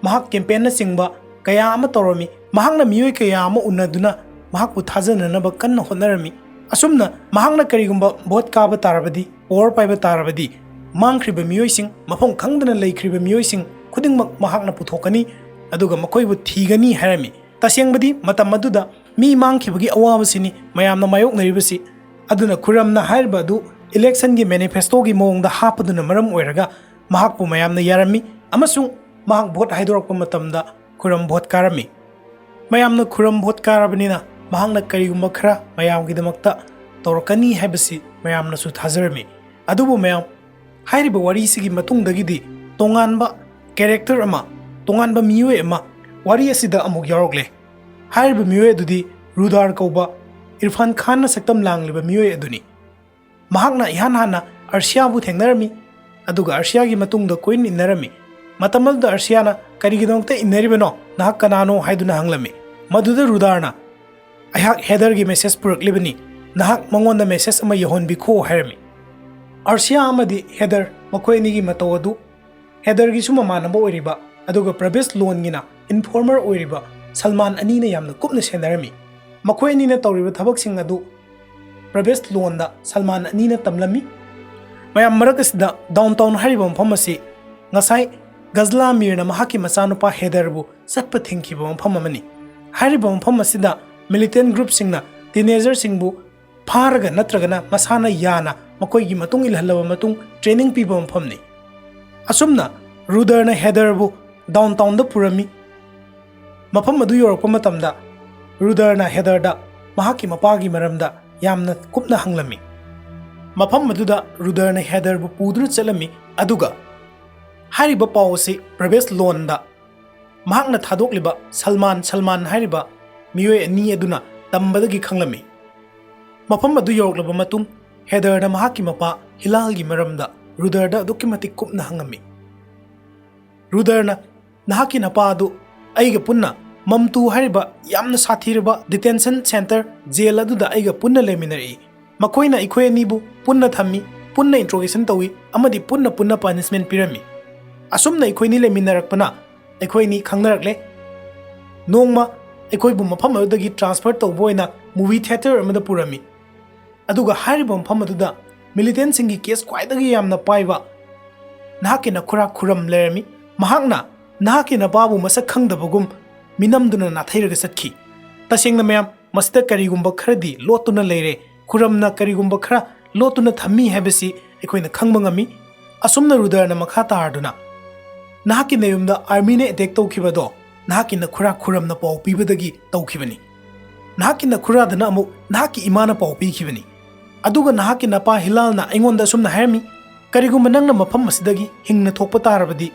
ꯃꯍꯥꯛ ꯀꯦꯝꯄꯦꯟꯅꯆꯤꯡꯕ ꯀꯌꯥ ꯑꯃ ꯇꯧꯔꯝꯃꯤ꯫ ꯃꯍꯥꯛꯅ ꯃꯤꯑꯣꯏ ꯀꯌꯥ ꯑꯃ ꯎꯅꯗꯨꯅ ꯃꯍꯥꯛꯄꯨ ꯊꯥꯖꯅꯅꯕ ꯀꯟꯅ ꯍꯣꯠꯅꯔꯝꯃꯤ꯫ ꯑꯁꯨꯝꯅ ꯃꯍꯥꯛꯅ ꯀꯔꯤꯒꯨꯝꯕ ꯚꯣꯠ ꯀꯥꯕ ꯇꯥꯔꯕꯗꯤ, ꯄꯋꯥꯔ ꯄꯥꯏꯕ ꯇꯥꯔꯕꯗꯤ, ꯃꯥꯡꯈ꯭ꯔꯤꯕ ꯃꯤꯑꯣꯏꯁꯤꯡ, ꯃꯐꯝ ꯈꯪꯗꯅ ꯂꯩꯈ꯭ꯔꯤꯕ ꯃꯤꯑꯣꯏꯁꯤꯡ ꯈꯨꯗꯤꯡꯃꯛ ꯃꯍꯥꯛꯅ ꯄꯨꯊꯣꯛꯀꯅꯤ, ꯑꯗꯨꯒ ꯃꯈꯣꯏꯕꯨ ꯊꯤꯒꯅꯤ ꯍꯥꯏꯔꯝꯃꯤ꯫ ꯇꯁꯦꯡꯕꯗꯤ ꯃꯇꯝ ꯑꯗꯨꯗ ꯃꯤ ꯃꯥꯡꯈꯤꯕꯒꯤ ꯑꯋꯥꯕꯁꯤꯅꯤ ꯃꯌꯥꯝꯅ ꯃꯥꯌꯣꯛꯅꯔꯤꯕꯁꯤ꯫ ꯑꯗꯨꯅ ꯈꯨꯔꯝꯅ ꯍꯥꯏꯔꯤꯕ ꯑꯗꯨ ꯏꯂꯦꯛꯁꯟꯒꯤ ꯃꯦꯅꯤꯐꯦꯁꯇꯣꯒꯤ ꯃꯑꯣꯡꯗ ꯍꯥꯞꯄꯗꯨꯅ ꯃꯔꯝ ꯑꯣꯏꯔꯒ ꯃꯍꯥꯛꯄꯨ ꯃꯌꯥꯝꯅ ꯌꯥꯔꯝꯃꯤ, ꯑꯃꯁꯨꯡ ꯃꯍꯥꯛ ꯚꯣꯠ ꯍꯥꯏꯗꯣꯔꯛꯄ ꯃꯇꯝꯗ ꯈꯨꯔꯝ ꯚꯣꯠ ꯀꯥꯔꯝꯃꯤ꯫ ꯃꯌꯥꯝꯅ ꯈꯨꯔꯝ ꯚꯣꯠ ꯀꯥꯔꯕꯅꯤꯅ ꯃꯍꯥꯛꯅ ꯀꯔꯤꯒꯨꯝꯕ ꯈꯔ ꯃꯌꯥꯝꯒꯤꯗꯃꯛꯇ ꯇꯧꯔꯛꯀꯅꯤ ꯍꯥꯏꯕꯁꯤ ꯃꯌꯥꯝꯅꯁꯨ ꯊꯥꯖꯔꯝꯃꯤ꯫ ꯑꯗꯨꯕꯨ ꯃꯌꯥꯝ, ꯍꯥꯏꯔꯤꯕ ꯋꯥꯔꯤꯁꯤꯒꯤ ꯃꯇꯨꯡꯗꯒꯤꯗꯤ ꯇꯣꯉꯥꯟꯕ ꯀꯦꯔꯦꯛꯇꯔ ꯑꯃ, ꯇꯣꯉꯥꯟꯕ ꯃꯤꯑꯣꯏ ꯑꯃ ꯋꯥꯔꯤ ꯑꯁꯤꯗ ꯑꯃꯨꯛ ꯌꯥꯎꯔꯛꯂꯦ꯫ ꯍꯥꯏꯔꯤꯕ ꯃꯤꯑꯣꯏ ꯑꯗꯨꯗꯤ ꯔꯨꯗꯥꯔ ꯀꯧꯕ ꯏꯔꯐꯥꯟ ꯈꯥꯟꯅ ꯁꯛꯇꯝ ꯂꯥꯡꯂꯤꯕ ꯃꯤꯑꯣꯏ ꯑꯗꯨꯅꯤ꯫ ꯃꯍꯥꯛꯅ ꯏꯍꯥꯟ ꯍꯥꯟꯅ ꯑꯔꯁꯤꯌꯥꯕꯨ ꯊꯦꯡꯅꯔꯝꯃꯤ, ꯑꯗꯨꯒ ꯑꯔꯁꯤꯌꯥꯒꯤ ꯃꯇꯨꯡꯗ ꯀꯣꯏꯟ ꯏꯟꯅꯔꯝꯃꯤ꯫ ꯃꯇꯝ ꯑꯗꯨꯗ ꯑꯔꯁꯤꯌꯥꯅ "ꯀꯔꯤꯒꯤꯗꯃꯛꯇ ꯏꯟꯅꯔꯤꯕꯅꯣ? ꯅꯍꯥꯛ ꯀꯅꯥꯅꯣ?" ꯍꯥꯏꯗꯨꯅ ꯍꯪꯂꯝꯃꯤ꯫ ꯃꯗꯨꯗ ꯔꯨꯗꯥꯔꯅ, "ꯑꯩꯍꯥꯛ ꯍꯦꯗꯔꯒꯤ ꯃꯦꯁꯦꯖ ꯄꯨꯔꯛꯂꯤꯕꯅꯤ, ꯅꯍꯥꯛ ꯃꯉꯣꯟꯗ ꯃꯦꯁꯦꯖ ꯑꯃ ꯌꯧꯍꯟꯕꯤꯈꯣ" ꯍꯥꯏꯔꯝꯃꯤ꯫ ꯑꯔꯁꯤꯌꯥ ꯑꯃꯗꯤ ꯍꯦꯗꯔ, ꯃꯈꯣꯏ ꯑꯅꯤꯒꯤ ꯃꯇꯧ ꯑꯗꯨ ꯍꯦꯗꯔꯒꯤꯁꯨ ꯃꯃꯥꯟꯅꯕ ꯑꯣꯏꯔꯤꯕ ꯑꯗꯨꯒ ꯄ꯭ꯔꯕꯦꯁ ꯂꯣꯟꯒꯤꯅ ꯏꯟꯐꯣꯔꯃꯔ ꯑꯣꯏꯔꯤꯕ ꯁꯜꯃꯥꯟ ꯑꯅꯤꯅ ꯌꯥꯝꯅ ꯀꯨꯞꯅ ꯁꯦꯟꯅꯔꯝꯃꯤ꯫ ꯃꯈꯣꯏ ꯑꯅꯤꯅ ꯇꯧꯔꯤꯕ ꯊꯕꯛꯁꯤꯡ ꯑꯗꯨ ꯄ꯭ꯔꯕꯦꯁ ꯂꯣꯟꯗ ꯁꯜꯃꯥꯟ ꯑꯅꯤꯅ ꯇꯝꯂꯝꯃꯤ꯫ ꯃꯌꯥꯝ ꯃꯔꯛ ꯑꯁꯤꯗ ꯗꯥꯎꯟ ꯇꯥꯎꯟ ꯍꯥꯏꯔꯤꯕ ꯃꯐꯝ ꯑꯁꯤ ꯉꯁꯥꯏ ꯒꯖꯂꯥ ꯃꯤꯔꯅ ꯃꯍꯥꯛꯀꯤ ꯃꯆꯥꯅꯨꯄꯥ ꯍꯦꯗꯔꯕꯨ ꯆꯠꯄ ꯊꯤꯡꯈꯤꯕ ꯃꯐꯝ ꯑꯃꯅꯤ꯫ ꯍꯥꯏꯔꯤꯕ ꯃꯐꯝ ꯑꯁꯤꯗ ꯃꯤꯂꯤꯇꯦꯟ ꯒ꯭ꯔꯨꯞꯁꯤꯡꯅ ꯇꯤꯅꯦꯖꯔꯁꯤꯡꯕꯨ ꯐꯥꯔꯒ ꯅꯠꯇ꯭ꯔꯒꯅ ꯃꯁꯥꯅ ꯌꯥꯅ ꯃꯈꯣꯏꯒꯤ ꯃꯇꯨꯡ ꯏꯜꯍꯜꯂꯕ ꯃꯇꯨꯡ ꯇ꯭ꯔꯦꯅꯤꯡ ꯄꯤꯕ ꯃꯐꯝꯅꯤ꯫ ꯑꯁꯨꯝꯅ ꯔꯨꯗꯔꯅ ꯍꯦꯗꯔꯕꯨ ꯗꯥꯎꯟ ꯇꯥꯎꯟꯗ ꯄꯨꯔꯝꯃꯤ꯫ ꯃꯐꯝ ꯑꯗꯨ ꯌꯧꯔꯛꯄ ꯃꯇꯝꯗ ꯔꯨꯗꯔꯅ ꯍꯦꯗꯔꯗ ꯃꯍꯥꯛꯀꯤ ꯃꯄꯥꯒꯤ ꯃꯔꯝꯗ ꯌꯥꯝꯅ ꯀꯨꯞꯅ ꯍꯪꯂꯝꯃꯤ꯫ ꯃꯐꯝ ꯑꯗꯨꯗ ꯔꯨꯗꯔꯅ ꯍꯦꯗꯔꯕꯨ ꯄꯨꯗꯨꯅ ꯆꯠꯂꯝꯃꯤ, ꯑꯗꯨꯒ ꯍꯥꯏꯔꯤꯕ ꯄꯥꯎ ꯑꯁꯤ ꯄ꯭ꯔꯕꯦꯁ ꯂꯣꯟꯗ ꯃꯍꯥꯛꯅ ꯊꯥꯗꯣꯛꯂꯤꯕ ꯁꯜꯃꯥꯟ, ꯁꯜꯃꯥꯟ ꯍꯥꯏꯔꯤꯕ ꯃꯤꯑꯣꯏ ꯑꯅꯤ ꯑꯗꯨꯅ ꯇꯝꯕꯗꯒꯤ ꯈꯪꯂꯝꯃꯤ꯫ ꯃꯐꯝ ꯑꯗꯨ ꯌꯧꯔꯛꯂꯕ ꯃꯇꯨꯡ, ꯍꯦꯗꯔꯅ ꯃꯍꯥꯛꯀꯤ ꯃꯄꯥ ꯍꯤꯂꯥꯜꯒꯤ ꯃꯔꯝꯗ ꯔꯨꯗꯔꯗ ꯑꯗꯨꯛꯀꯤ ꯃꯇꯤꯛ ꯀꯨꯞꯅ ꯍꯪꯉꯝꯃꯤ꯫ ꯔꯨꯗꯔꯅ, "ꯅꯍꯥꯛꯀꯤ ꯅꯄꯥ ꯑꯗꯨ ꯑꯩꯒ ꯄꯨꯟꯅ ꯃꯝꯇꯨ ꯍꯥꯏꯔꯤꯕ ꯌꯥꯝꯅ ꯁꯥꯊꯤꯔꯕ ꯗꯤꯇꯦꯟꯁꯟ ꯁꯦꯟꯇꯔ, ꯖꯦꯜ ꯑꯗꯨꯗ ꯑꯩꯒ ꯄꯨꯟꯅ ꯂꯩꯃꯤꯟꯅꯔꯛꯏ꯫ ꯃꯈꯣꯏꯅ ꯑꯩꯈꯣꯏ ꯑꯅꯤꯕꯨ ꯄꯨꯟꯅ ꯊꯝꯃꯤ, ꯄꯨꯟꯅ ꯏꯟꯇ꯭ꯔꯣꯒꯦꯁꯟ ꯇꯧꯏ ꯑꯃꯗꯤ ꯄꯨꯟꯅ ꯄꯨꯟꯅ ꯄꯅꯤꯁꯃꯦꯟ ꯄꯤꯔꯝꯃꯤ꯫ ꯑꯁꯨꯝꯅ ꯑꯩꯈꯣꯏꯅꯤ ꯂꯩꯃꯤꯟꯅꯔꯛꯄꯅ ꯑꯩꯈꯣꯏ ꯑꯅꯤ ꯈꯪꯅꯔꯛꯂꯦ꯫ ꯅꯣꯡꯃ ꯑꯩꯈꯣꯏꯕꯨ ꯃꯐꯝ ꯑꯗꯨꯗꯒꯤ ꯇ꯭ꯔꯥꯟꯁꯐꯔ ꯇꯧꯕ ꯑꯣꯏꯅ ꯃꯨꯚꯤ ꯊꯤꯌꯦꯇꯔ ꯑꯃꯗ ꯄꯨꯔꯝꯃꯤ꯫ ꯑꯗꯨꯒ ꯍꯥꯏꯔꯤꯕ ꯃꯐꯝ ꯑꯗꯨꯗ ꯃꯤꯂꯤꯇꯦꯟꯁꯤꯡꯒꯤ ꯀꯦꯁ ꯈ꯭ꯋꯥꯏꯗꯒꯤ ꯌꯥꯝꯅ ꯄꯥꯏꯕ ꯅꯍꯥꯛꯀꯤ ꯅꯈꯨꯔꯥ ꯈꯨꯔꯝ ꯂꯩꯔꯝꯃꯤ꯫ ꯃꯍꯥꯛꯅ ꯅꯍꯥꯛꯀꯤ ꯅꯄꯥꯕꯨ ꯃꯁꯛ ꯈꯪꯗꯕꯒꯨꯝ ꯃꯤꯅꯝꯗꯨꯅ ꯅꯥꯊꯩꯔꯒ ꯆꯠꯈꯤ꯫ ꯇꯁꯦꯡꯅ ꯃꯌꯥꯝ, ꯃꯁꯤꯗ ꯀꯔꯤꯒꯨꯝꯕ ꯈꯔꯗꯤ ꯂꯣꯠꯇꯨꯅ ꯂꯩꯔꯦ꯫ ꯈꯨꯔꯝꯅ ꯀꯔꯤꯒꯨꯝꯕ ꯈꯔ ꯂꯣꯠꯇꯨꯅ ꯊꯝꯃꯤ ꯍꯥꯏꯕꯁꯤ ꯑꯩꯈꯣꯏꯅ ꯈꯪꯕ ꯉꯝꯃꯤ꯫" ꯑꯁꯨꯝꯅ ꯔꯨꯗꯔꯅ ꯃꯈꯥ ꯇꯥꯔꯗꯨꯅ, "ꯅꯍꯥꯛꯀꯤ ꯅꯌꯨꯝꯗ ꯑꯥꯔꯃꯤꯅ ꯑꯦꯇꯦꯛ ꯇꯧꯈꯤꯕꯗꯣ ꯅꯍꯥꯛꯀꯤ ꯅꯈꯨꯔꯥ ꯈꯨꯔꯝꯅ ꯄꯥꯎ ꯄꯤꯕꯗꯒꯤ ꯇꯧꯈꯤꯕꯅꯤ꯫ ꯅꯍꯥꯛꯀꯤ ꯅꯈꯨꯔꯥꯗꯅ ꯑꯃꯨꯛ ꯅꯍꯥꯛꯀꯤ ꯏꯃꯥꯅ ꯄꯥꯎ ꯄꯤꯈꯤꯕꯅꯤ꯫ ꯑꯗꯨꯒ ꯅꯍꯥꯛꯀꯤ ꯅꯄꯥ ꯍꯤꯂꯥꯜꯅ ꯑꯩꯉꯣꯟꯗ ꯑꯁꯨꯝꯅ ꯍꯥꯏꯔꯝꯃꯤ, 'ꯀꯔꯤꯒꯨꯝꯕ ꯅꯪꯅ ꯃꯐꯝ ꯑꯁꯤꯗꯒꯤ ꯍꯤꯡꯅ ꯊꯣꯛꯄ ꯇꯥꯔꯕꯗꯤ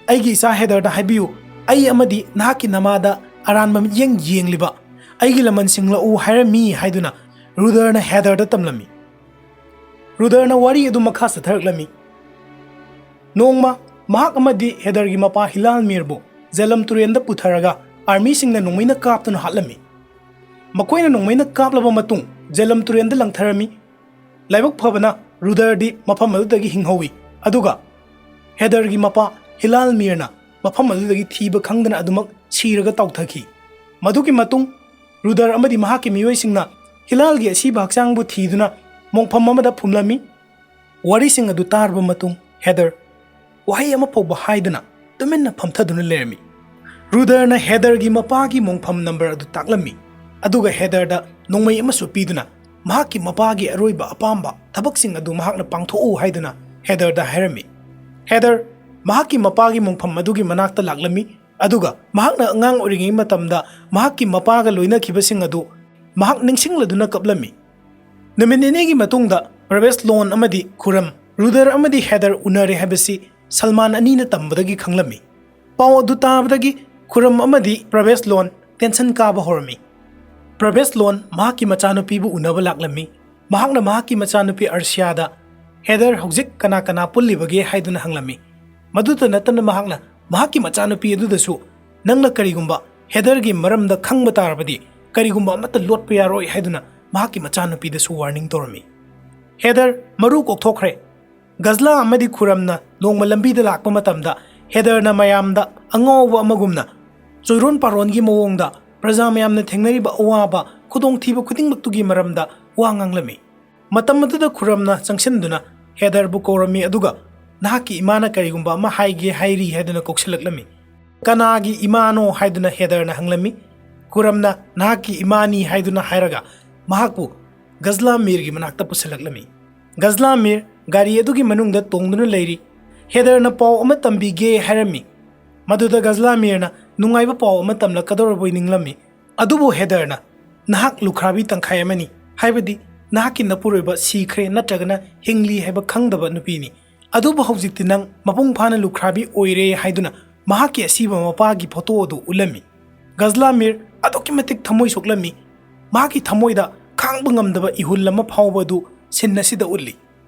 ꯑꯩꯒꯤ ꯏꯆꯥ ꯍꯦꯗꯔꯗ ꯍꯥꯏꯕꯤꯌꯨ, ꯑꯩ ꯑꯃꯗꯤ ꯅꯍꯥꯛꯀꯤ ꯅꯃꯥꯗ ꯑꯔꯥꯟꯕ ꯃꯤꯠꯌꯦꯡ ꯌꯦꯡꯂꯤꯕ ꯑꯩꯒꯤ ꯂꯃꯟꯁꯤꯡ ꯂꯥꯛꯎ ꯍꯥꯏꯔꯝꯃꯤ' ꯍꯥꯏꯗꯨꯅ ꯔꯨꯗꯔꯅ ꯍꯦꯗꯔꯗ ꯇꯝꯂꯝꯃꯤ꯫ ꯔꯨꯗꯔꯅ ꯋꯥꯔꯤ ꯑꯗꯨ ꯃꯈꯥ ꯆꯠꯊꯔꯛꯂꯝꯃꯤ꯫ ꯅꯣꯡꯃ ꯃꯍꯥꯛ ꯑꯃꯗꯤ ꯍꯦꯗꯔꯒꯤ ꯃꯄꯥ ꯍꯤꯂꯥꯜ ꯃꯤꯔꯕꯨ ꯖꯦꯂꯝ ꯇꯨꯔꯦꯜꯗ ꯄꯨꯊꯔꯒ ꯑꯥꯔꯃꯤꯁꯤꯡꯅ ꯅꯣꯡꯃꯩꯅ ꯀꯥꯞꯇꯨꯅ ꯍꯥꯠꯂꯝꯃꯤ꯫ ꯃꯈꯣꯏꯅ ꯅꯣꯡꯃꯩꯅ ꯀꯥꯞꯂꯕ ꯃꯇꯨꯡ ꯖꯦꯂꯝ ꯇꯨꯔꯦꯜꯗ ꯂꯪꯊꯔꯝꯃꯤ꯫ ꯂꯥꯏꯕꯛ ꯐꯕꯅ ꯔꯨꯗꯔꯗꯤ ꯃꯐꯝ ꯑꯗꯨꯗꯒꯤ ꯍꯤꯡꯍꯧꯏ, ꯑꯗꯨꯒ ꯍꯦꯗꯔꯒꯤ ꯃꯄꯥ ꯍꯤꯂꯥꯜ ꯃꯤꯔꯅ ꯃꯐꯝ ꯑꯗꯨꯗꯒꯤ ꯊꯤꯕ ꯈꯪꯗꯅ ꯑꯗꯨꯃꯛ ꯁꯤꯔꯒ ꯇꯥꯎꯊꯈꯤ꯫ ꯃꯗꯨꯒꯤ ꯃꯇꯨꯡ ꯔꯨꯗꯔ ꯑꯃꯗꯤ ꯃꯍꯥꯛꯀꯤ ꯃꯤꯑꯣꯏꯁꯤꯡꯅ ꯍꯤꯂꯥꯜꯒꯤ ꯑꯁꯤꯕ ꯍꯛꯆꯥꯡꯕꯨ ꯊꯤꯗꯨꯅ ꯃꯣꯡꯐꯝ ꯑꯃꯗ ꯐꯨꯝꯂꯝꯃꯤ꯫ ꯋꯥꯔꯤꯁꯤꯡ ꯑꯗꯨ ꯇꯥꯔꯕ ꯃꯇꯨꯡ ꯍꯦꯗꯔ ꯋꯥꯍꯩ ꯑꯃ ꯐꯥꯎꯕ ꯍꯥꯏꯗꯅ ꯇꯨꯃꯤꯟꯅ ꯐꯝꯊꯗꯨꯅ ꯂꯩꯔꯝꯃꯤ꯫ ꯔꯨꯗꯔꯅ ꯍꯦꯗꯔꯒꯤ ꯃꯄꯥꯒꯤ ꯃꯣꯡꯐꯝ ꯅꯝꯕꯔ ꯑꯗꯨ ꯇꯥꯛꯂꯝꯃꯤ, ꯑꯗꯨꯒ ꯍꯦꯗꯔꯗ ꯅꯣꯡꯃꯩ ꯑꯃꯁꯨ ꯄꯤꯗꯨꯅ ꯃꯍꯥꯛꯀꯤ ꯃꯄꯥꯒꯤ ꯑꯔꯣꯏꯕ ꯑꯄꯥꯝꯕ ꯊꯕꯛꯁꯤꯡ ꯑꯗꯨ ꯃꯍꯥꯛꯅ ꯄꯥꯡꯊꯣꯛꯎ ꯍꯥꯏꯗꯨꯅ ꯍꯦꯗꯔꯗ ꯍꯥꯏꯔꯝꯃꯤ꯫ ꯍꯦꯗꯔ ꯃꯍꯥꯛꯀꯤ ꯃꯄꯥꯒꯤ ꯃꯣꯡꯐꯝ ꯑꯗꯨꯒꯤ ꯃꯅꯥꯛꯇ ꯂꯥꯛꯂꯝꯃꯤ, ꯑꯗꯨꯒ ꯃꯍꯥꯛꯅ ꯑꯉꯥꯡ ꯑꯣꯏꯔꯤꯉꯩ ꯃꯇꯝꯗ ꯃꯍꯥꯛꯀꯤ ꯃꯄꯥꯒ ꯂꯣꯏꯅꯈꯤꯕꯁꯤꯡ ꯑꯗꯨ ꯃꯍꯥꯛ ꯅꯤꯡꯁꯤꯡꯂꯗꯨꯅ ꯀꯞꯂꯝꯃꯤ꯫ ꯅꯨꯃꯤꯠ ꯅꯤꯅꯤꯒꯤ ꯃꯇꯨꯡꯗ ꯄ꯭ꯔꯕꯦꯁ ꯂꯣꯟ ꯑꯃꯗꯤ ꯈꯨꯔꯝ, ꯔꯨꯗꯔ ꯑꯃꯗꯤ ꯍꯦꯗꯔ ꯎꯅꯔꯦ ꯍꯥꯏꯕꯁꯤ ꯁꯜꯃꯥꯟ ꯑꯅꯤꯅ ꯇꯝꯕꯗꯒꯤ ꯈꯪꯂꯝꯃꯤ꯫ ꯄꯥꯎ ꯑꯗꯨ ꯇꯥꯕꯗꯒꯤ ꯈꯨꯔꯝ ꯑꯃꯗꯤ ꯄ꯭ꯔꯕꯦꯁ ꯂꯣꯟ ꯇꯦꯟꯁꯟ ꯀꯥꯕ ꯍꯧꯔꯝꯃꯤ꯫ ꯄ꯭ꯔꯚꯦꯁ ꯂꯣꯟ ꯃꯍꯥꯛꯀꯤ ꯃꯆꯥꯅꯨꯄꯤꯕꯨ ꯎꯅꯕ ꯂꯥꯛꯂꯝꯃꯤ꯫ ꯃꯍꯥꯛꯅ ꯃꯍꯥꯛꯀꯤ ꯃꯆꯥꯅꯨꯄꯤ ꯑꯔꯁꯤꯌꯥꯗ, "ꯍꯦꯗꯔ ꯍꯧꯖꯤꯛ ꯀꯅꯥ ꯀꯅꯥ ꯄꯨꯜꯂꯤꯕꯒꯦ?" ꯍꯥꯏꯗꯨꯅ ꯍꯪꯂꯝꯃꯤ꯫ ꯃꯗꯨꯇ ꯅꯠꯇꯅ ꯃꯍꯥꯛꯅ ꯃꯍꯥꯛꯀꯤ ꯃꯆꯥꯅꯨꯄꯤ ꯑꯗꯨꯗꯁꯨ, "ꯅꯪꯅ ꯀꯔꯤꯒꯨꯝꯕ ꯍꯦꯗꯔꯒꯤ ꯃꯔꯝꯗ ꯈꯪꯕ ꯇꯥꯔꯕꯗꯤ ꯀꯔꯤꯒꯨꯝꯕ ꯑꯃꯠꯇ ꯂꯣꯠꯄ ꯌꯥꯔꯣꯏ" ꯍꯥꯏꯗꯨꯅ ꯃꯍꯥꯛꯀꯤ ꯃꯆꯥꯅꯨꯄꯤꯗꯁꯨ ꯋꯥꯔꯅꯤꯡ ꯇꯧꯔꯝꯃꯤ꯫ ꯍꯦꯗꯔ ꯃꯔꯨ ꯀꯣꯛꯊꯣꯛꯈ꯭ꯔꯦ꯫ ꯒꯖꯂꯥ ꯑꯃꯗꯤ ꯈꯨꯔꯝꯅ ꯅꯣꯡꯃ ꯂꯝꯕꯤꯗ ꯂꯥꯛꯄ ꯃꯇꯝꯗ ꯍꯦꯗꯔꯅ ꯃꯌꯥꯝꯗ ꯑꯉꯥꯎꯕ ꯑꯃꯒꯨꯝꯅ ꯆꯣꯏꯔꯣꯟ ꯄꯥꯔꯣꯟꯒꯤ ꯃꯑꯣꯡꯗ ꯄ꯭ꯔꯖꯥ ꯃꯌꯥꯝꯅ ꯊꯦꯡꯅꯔꯤꯕ ꯑꯋꯥꯕ, ꯈꯨꯗꯣꯡꯊꯤꯕ ꯈꯨꯗꯤꯡꯃꯛꯇꯨꯒꯤ ꯃꯔꯝꯗ ꯋꯥ ꯉꯥꯡꯂꯝꯃꯤ꯫ ꯃꯇꯝ ꯑꯗꯨꯗ ꯈꯨꯔꯝꯅ ꯆꯪꯁꯤꯟꯗꯨꯅ ꯍꯦꯗꯔꯕꯨ ꯀꯧꯔꯝꯃꯤ, ꯑꯗꯨꯒ ꯅꯍꯥꯛꯀꯤ ꯏꯃꯥꯅ ꯀꯔꯤꯒꯨꯝꯕ ꯑꯃ ꯍꯥꯏꯒꯦ ꯍꯥꯏꯔꯤ ꯍꯥꯏꯗꯨꯅ ꯀꯧꯁꯤꯜꯂꯛꯂꯝꯃꯤ꯫ "ꯀꯅꯥꯒꯤ ꯏꯃꯥꯅꯣ?" ꯍꯥꯏꯗꯨꯅ ꯍꯦꯗꯔꯅ ꯍꯪꯂꯝꯃꯤ꯫ ꯈꯨꯔꯝꯅ "ꯅꯍꯥꯛꯀꯤ ꯏꯃꯥꯅꯤ" ꯍꯥꯏꯗꯨꯅ ꯍꯥꯏꯔꯒ ꯃꯍꯥꯛꯄꯨ ꯒꯖꯂꯥ ꯃꯤꯔꯒꯤ ꯃꯅꯥꯛꯇ ꯄꯨꯁꯤꯜꯂꯛꯂꯝꯃꯤ꯫ ꯒꯖꯂꯥ ꯃꯤꯔ ꯒꯥꯔꯤ ꯑꯗꯨꯒꯤ ꯃꯅꯨꯡꯗ ꯇꯣꯡꯗꯨꯅ ꯂꯩꯔꯤ꯫ ꯍꯦꯗꯔꯅ ꯄꯥꯎ ꯑꯃ ꯇꯝꯕꯤꯒꯦ ꯍꯥꯏꯔꯝꯃꯤ꯫ ꯃꯗꯨꯗ ꯒꯖꯂꯥ ꯃꯤꯔꯅ ꯅꯨꯡꯉꯥꯏꯕ ꯄꯥꯎ ꯑꯃ ꯇꯝꯂꯛꯀꯗꯧꯔꯕꯣꯏ ꯅꯤꯡꯂꯝꯃꯤ꯫ ꯑꯗꯨꯕꯨ ꯍꯦꯗꯔꯅ, "ꯅꯍꯥꯛ ꯂꯨꯈ꯭ꯔꯥꯕꯤ ꯇꯪꯈꯥꯏ ꯑꯃꯅꯤ, ꯍꯥꯏꯕꯗꯤ ꯅꯍꯥꯛꯀꯤ ꯅꯄꯨꯔꯣꯏꯕ ꯁꯤꯈ꯭ꯔꯦ ꯅꯠꯇ꯭ꯔꯒꯅ ꯍꯤꯡꯂꯤ ꯍꯥꯏꯕ ꯈꯪꯗꯕ ꯅꯨꯄꯤꯅꯤ꯫ ꯑꯗꯨꯕꯨ ꯍꯧꯖꯤꯛꯇꯤ ꯅꯪ ꯃꯄꯨꯡ ꯐꯥꯅ ꯂꯨꯈ꯭ꯔꯥꯕꯤ ꯑꯣꯏꯔꯦ" ꯍꯥꯏꯗꯨꯅ ꯃꯍꯥꯛꯀꯤ ꯑꯁꯤꯕ ꯃꯄꯥꯒꯤ ꯐꯣꯇꯣ ꯑꯗꯨ ꯎꯠꯂꯝꯃꯤ꯫ ꯒꯖꯂꯥ ꯃꯤꯔ ꯑꯗꯨꯛꯀꯤ ꯃꯇꯤꯛ ꯊꯃꯣꯏ ꯁꯣꯛꯂꯝꯃꯤ꯫ ꯃꯍꯥꯛꯀꯤ ꯊꯃꯣꯏꯗ ꯈꯥꯡꯕ ꯉꯝꯗꯕ ꯏꯍꯨꯜ ꯑꯃ ꯐꯥꯎꯕ ꯑꯗꯨ ꯁꯤꯟ ꯑꯁꯤꯗ ꯎꯠꯂꯤ꯫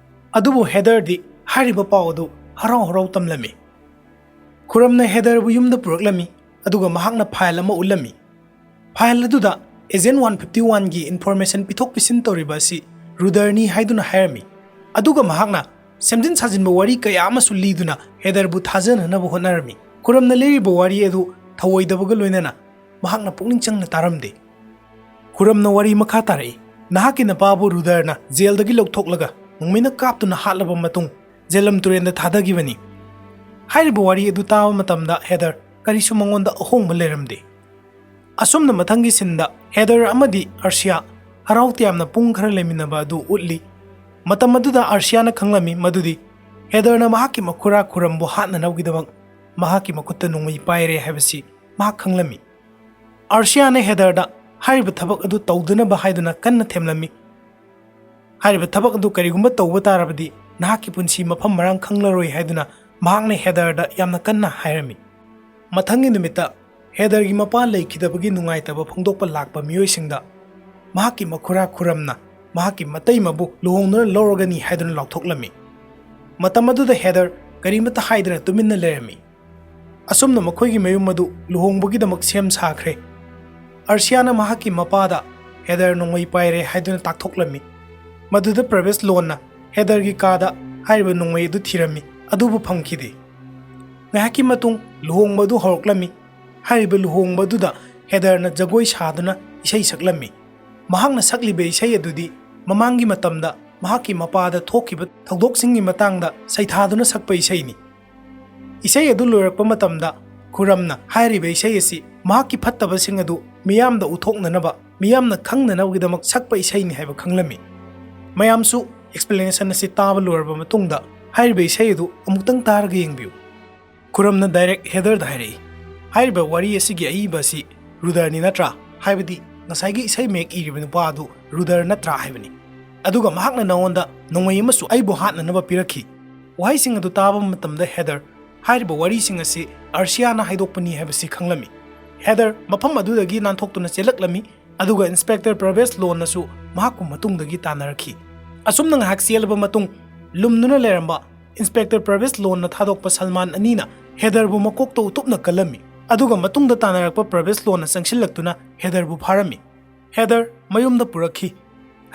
ꯑꯗꯨꯕꯨ ꯍꯦꯗꯔꯗꯤ ꯍꯥꯏꯔꯤꯕ ꯄꯥꯎ ꯑꯗꯨ ꯍꯔꯥꯎ ꯍꯔꯥꯎ ꯇꯝꯂꯝꯃꯤ꯫ ꯈꯨꯔꯝꯅ ꯍꯦꯗꯔꯕꯨ ꯌꯨꯝꯗ ꯄꯨꯔꯛꯂꯝꯃꯤ, ꯑꯗꯨꯒ ꯃꯍꯥꯛꯅ ꯐꯥꯏꯜ ꯑꯃ ꯎꯠꯂꯝꯃꯤ꯫ ꯐꯥꯏꯜ ꯑꯗꯨꯗ ꯑꯦꯖꯦꯟ ꯋꯥꯟ ꯐꯤꯐꯇꯤ ꯋꯥꯟꯒꯤ ꯏꯟꯐꯣꯔꯃꯦꯁꯟ ꯄꯤꯊꯣꯛ ꯄꯤꯁꯤꯟ ꯇꯧꯔꯤꯕ ꯑꯁꯤ ꯔꯨꯗꯔꯅꯤ ꯍꯥꯏꯗꯨꯅ ꯍꯥꯏꯔꯝꯃꯤ꯫ ꯑꯗꯨꯒ ꯃꯍꯥꯛꯅ ꯁꯦꯝꯖꯤꯟ ꯁꯥꯖꯤꯟꯕ ꯋꯥꯔꯤ ꯀꯌꯥ ꯑꯃꯁꯨ ꯂꯤꯗꯨꯅ ꯍꯦꯗꯔꯕꯨ ꯊꯥꯖꯅꯅꯕ ꯍꯣꯠꯅꯔꯝꯃꯤ꯫ ꯈꯨꯔꯝꯅ ꯂꯤꯔꯤꯕ ꯋꯥꯔꯤ ꯑꯗꯨ ꯊꯧꯑꯣꯏꯗꯕꯒ ꯂꯣꯏꯅꯅ ꯃꯍꯥꯛꯅ ꯄꯨꯛꯅꯤꯡ ꯆꯪꯅ ꯇꯥꯔꯝꯗꯦ꯫ ꯈꯨꯔꯝꯅ ꯋꯥꯔꯤ ꯃꯈꯥ ꯇꯥꯔꯛꯏ, "ꯅꯍꯥꯛꯀꯤ ꯅꯄꯥꯕꯨ ꯔꯨꯗꯔꯅ ꯖꯦꯜꯗꯒꯤ ꯂꯧꯊꯣꯛꯂꯒ ꯅꯣꯡꯃꯩꯅ ꯀꯥꯞꯇꯨꯅ ꯍꯥꯠꯂꯕ ꯃꯇꯨꯡ ꯖꯦꯂꯝ ꯇꯨꯔꯦꯜꯗ ꯊꯥꯗꯈꯤꯕꯅꯤ"꯫ ꯍꯥꯏꯔꯤꯕ ꯋꯥꯔꯤ ꯑꯗꯨ ꯇꯥꯕ ꯃꯇꯝꯗ ꯍꯦꯗꯔ ꯀꯔꯤꯁꯨ ꯃꯉꯣꯟꯗ ꯑꯍꯣꯡꯕ ꯂꯩꯔꯝꯗꯦ꯫ ꯑꯁꯨꯝꯅ ꯃꯊꯪꯒꯤ ꯁꯤꯟꯗ ꯍꯦꯗꯔ ꯑꯃꯗꯤ ꯑꯔꯁꯤꯌꯥ ꯍꯔꯥꯎ ꯇꯌꯥꯝꯅ ꯄꯨꯡ ꯈꯔ ꯂꯩꯃꯤꯟꯅꯕ ꯑꯗꯨ ꯎꯠꯂꯤ꯫ ꯃꯇꯝ ꯑꯗꯨꯗ ꯑꯔꯁꯤꯌꯥꯅ ꯈꯪꯂꯝꯃꯤ ꯃꯗꯨꯗꯤ ꯍꯦꯗꯔꯅ ꯃꯍꯥꯛꯀꯤ ꯃꯈꯨꯔꯥ ꯈꯨꯔꯝꯕꯨ ꯍꯥꯠꯅꯅꯕꯒꯤꯗꯃꯛ ꯃꯍꯥꯛꯀꯤ ꯃꯈꯨꯠꯇ ꯅꯣꯡꯃꯩ ꯄꯥꯏꯔꯦ ꯍꯥꯏꯕꯁꯤ ꯃꯍꯥꯛ ꯈꯪꯂꯝꯃꯤ꯫ ꯑꯔꯁꯤꯌꯥꯅ ꯍꯦꯗꯔꯗ ꯍꯥꯏꯔꯤꯕ ꯊꯕꯛ ꯑꯗꯨ ꯇꯧꯗꯅꯕ ꯍꯥꯏꯗꯨꯅ ꯀꯟꯅ ꯊꯦꯝꯂꯝꯃꯤ꯫ ꯍꯥꯏꯔꯤꯕ ꯊꯕꯛ ꯑꯗꯨ ꯀꯔꯤꯒꯨꯝꯕ ꯇꯧꯕ ꯇꯥꯔꯕꯗꯤ ꯅꯍꯥꯛꯀꯤ ꯄꯨꯟꯁꯤ ꯃꯐꯝ ꯃꯔꯥꯡ ꯈꯪꯂꯔꯣꯏ ꯍꯥꯏꯗꯨꯅ ꯃꯍꯥꯛꯅ ꯍꯦꯗꯔꯗ ꯌꯥꯝꯅ ꯀꯟꯅ ꯍꯥꯏꯔꯝꯃꯤ꯫ ꯃꯊꯪꯒꯤ ꯅꯨꯃꯤꯠꯇ ꯍꯦꯗꯔꯒꯤ ꯃꯄꯥ ꯂꯩꯈꯤꯗꯕꯒꯤ ꯅꯨꯡꯉꯥꯏꯇꯕ ꯐꯣꯡꯗꯣꯛꯄ ꯂꯥꯛꯄ ꯃꯤꯑꯣꯏꯁꯤꯡꯗ ꯃꯍꯥꯛꯀꯤ ꯃꯈꯨꯔꯥ ꯈꯨꯔꯝꯅ ꯃꯍꯥꯛꯀꯤ ꯃꯇꯩꯃꯕꯨ ꯂꯨꯍꯣꯡꯗꯨꯅ ꯂꯧꯔꯒꯅꯤ ꯍꯥꯏꯗꯨꯅ ꯂꯥꯎꯊꯣꯛꯂꯝꯃꯤ꯫ ꯃꯇꯝ ꯑꯗꯨꯗ ꯍꯦꯗꯔ ꯀꯔꯤꯃꯠꯇ ꯍꯥꯏꯗꯅ ꯇꯨꯃꯤꯟꯅ ꯂꯩꯔꯝꯃꯤ꯫ ꯑꯁꯨꯝꯅ ꯃꯈꯣꯏꯒꯤ ꯃꯌꯨꯝ ꯑꯗꯨ ꯂꯨꯍꯣꯡꯕꯒꯤꯗꯃꯛ ꯁꯦꯝ ꯁꯥꯈ꯭ꯔꯦ꯫ ꯑꯔꯁꯤꯌꯥꯅ ꯃꯍꯥꯛꯀꯤ ꯃꯄꯥꯗ ꯍꯦꯗꯔ ꯅꯣꯡꯃꯩ ꯄꯥꯏꯔꯦ ꯍꯥꯏꯗꯨꯅ ꯇꯥꯛꯊꯣꯛꯂꯝꯃꯤ꯫ ꯃꯗꯨꯗ ꯄ꯭ꯔꯕꯦꯁ ꯂꯣꯟꯅ ꯍꯦꯗꯔꯒꯤ ꯀꯥꯗ ꯍꯥꯏꯔꯤꯕ ꯅꯣꯡꯃꯩ ꯑꯗꯨ ꯊꯤꯔꯝꯃꯤ, ꯑꯗꯨꯕꯨ ꯐꯪꯈꯤꯗꯦ꯫ ꯉꯥꯏꯍꯥꯛꯀꯤ ꯃꯇꯨꯡ ꯂꯨꯍꯣꯡꯕ ꯑꯗꯨ ꯍꯧꯔꯛꯂꯝꯃꯤ꯫ ꯍꯥꯏꯔꯤꯕ ꯂꯨꯍꯣꯡꯕ ꯑꯗꯨꯗ ꯍꯦꯗꯔꯅ ꯖꯒꯣꯏ ꯁꯥꯗꯨꯅ ꯏꯁꯩ ꯁꯛꯂꯝꯃꯤ꯫ ꯃꯍꯥꯛꯅ ꯁꯛꯂꯤꯕ ꯏꯁꯩ ꯑꯗꯨꯗꯤ ꯃꯃꯥꯡꯒꯤ ꯃꯇꯝꯗ ꯃꯍꯥꯛꯀꯤ ꯃꯄꯥꯗ ꯊꯣꯛꯈꯤꯕ ꯊꯧꯗꯣꯛꯁꯤꯡꯒꯤ ꯃꯇꯥꯡꯗ ꯁꯩꯊꯥꯗꯨꯅ ꯁꯛꯄ ꯏꯁꯩꯅꯤ꯫ ꯏꯁꯩ ꯑꯗꯨ ꯂꯣꯏꯔꯛꯄ ꯃꯇꯝꯗ ꯈꯨꯔꯝꯅ ꯍꯥꯏꯔꯤꯕ ꯏꯁꯩ ꯑꯁꯤ ꯃꯍꯥꯛꯀꯤ ꯐꯠꯇꯕꯁꯤꯡ ꯑꯗꯨ ꯃꯤꯌꯥꯝꯗ ꯎꯠꯊꯣꯛꯅꯅꯕ, ꯃꯤꯌꯥꯝꯅ ꯈꯪꯅꯅꯕꯒꯤꯗꯃꯛ ꯁꯛꯄ ꯏꯁꯩꯅꯤ ꯍꯥꯏꯕ ꯈꯪꯂꯝꯃꯤ꯫ ꯃꯌꯥꯝꯁꯨ explanation ꯑꯁꯤ ꯇꯥꯕ ꯂꯣꯏꯔꯕ ꯃꯇꯨꯡꯗ ꯍꯥꯏꯔꯤꯕ ꯏꯁꯩ ꯑꯗꯨ ꯑꯃꯨꯛꯇꯪ ꯇꯥꯔꯒ ꯌꯦꯡꯕꯤꯌꯨ꯫ ꯈꯨꯔꯝꯅ direct ꯍꯦꯗꯔꯗ ꯍꯥꯏꯔꯛꯏ, "ꯍꯥꯏꯔꯤꯕ ꯋꯥꯔꯤ ꯑꯁꯤꯒꯤ ꯑꯏꯕ ꯑꯁꯤ ꯔꯨꯗꯔꯅꯤ ꯅꯠꯇ꯭ꯔꯥ? ꯍꯥꯏꯕꯗꯤ ꯉꯁꯥꯏꯒꯤ ꯏꯁꯩ ꯃꯌꯦꯛ ꯏꯔꯤꯕ ꯅꯨꯄꯥ ꯑꯗꯨ ꯔꯨꯗꯔ ꯅꯠꯇ꯭ꯔꯥ ꯍꯥꯏꯕꯅꯤ꯫ ꯑꯗꯨꯒ ꯃꯍꯥꯛꯅ ꯅꯉꯣꯟꯗ ꯅꯣꯡꯃꯩ ꯑꯃꯁꯨ ꯑꯩꯕꯨ ꯍꯥꯠꯅꯅꯕ ꯄꯤꯔꯛꯈꯤ꯫" ꯋꯥꯍꯩꯁꯤꯡ ꯑꯗꯨ ꯇꯥꯕ ꯃꯇꯝꯗ ꯍꯦꯗꯔ ꯍꯥꯏꯔꯤꯕ ꯋꯥꯔꯤꯁꯤꯡ ꯑꯁꯤ ꯑꯔꯁꯤꯌꯥꯅ ꯍꯥꯏꯗꯣꯛꯄꯅꯤ ꯍꯥꯏꯕꯁꯤ ꯈꯪꯂꯝꯃꯤ꯫ ꯍꯦꯗꯔ ꯃꯐꯝ ꯑꯗꯨꯗꯒꯤ ꯅꯥꯟꯊꯣꯛꯇꯨꯅ ꯆꯦꯜꯂꯛꯂꯝꯃꯤ, ꯑꯗꯨꯒ ꯏꯟꯁꯄꯦꯛꯇꯔ ꯄ꯭ꯔꯚꯦꯁ ꯂꯣꯟꯅꯁꯨ ꯃꯍꯥꯛꯄꯨ ꯃꯇꯨꯡꯗꯒꯤ ꯇꯥꯟꯅꯔꯛꯈꯤ꯫ ꯑꯁꯨꯝꯅ ꯉꯥꯏꯍꯥꯛ ꯆꯦꯜꯂꯕ ꯃꯇꯨꯡ, ꯂꯨꯝꯗꯨꯅ ꯂꯩꯔꯝꯕ ꯏꯟꯁꯄꯦꯛꯇꯔ ꯄ꯭ꯔꯚꯦꯁ ꯂꯣꯟꯅ ꯊꯥꯗꯣꯛꯄ ꯁꯜꯃꯥꯟ ꯑꯅꯤꯅ ꯍꯦꯗꯔꯕꯨ ꯃꯀꯣꯛꯇ ꯎꯇꯨꯞꯅ ꯀꯜꯂꯝꯃꯤ, ꯑꯗꯨꯒ ꯃꯇꯨꯡꯗ ꯇꯥꯟꯅꯔꯛꯄ ꯄ꯭ꯔꯚꯦꯁ ꯂꯣꯟꯅ ꯆꯪꯁꯤꯜꯂꯛꯇꯨꯅ ꯍꯦꯗꯔꯕꯨ ꯐꯥꯔꯝꯃꯤ꯫ ꯍꯦꯗꯔ ꯃꯌꯨꯝꯗ ꯄꯨꯔꯛꯈꯤ꯫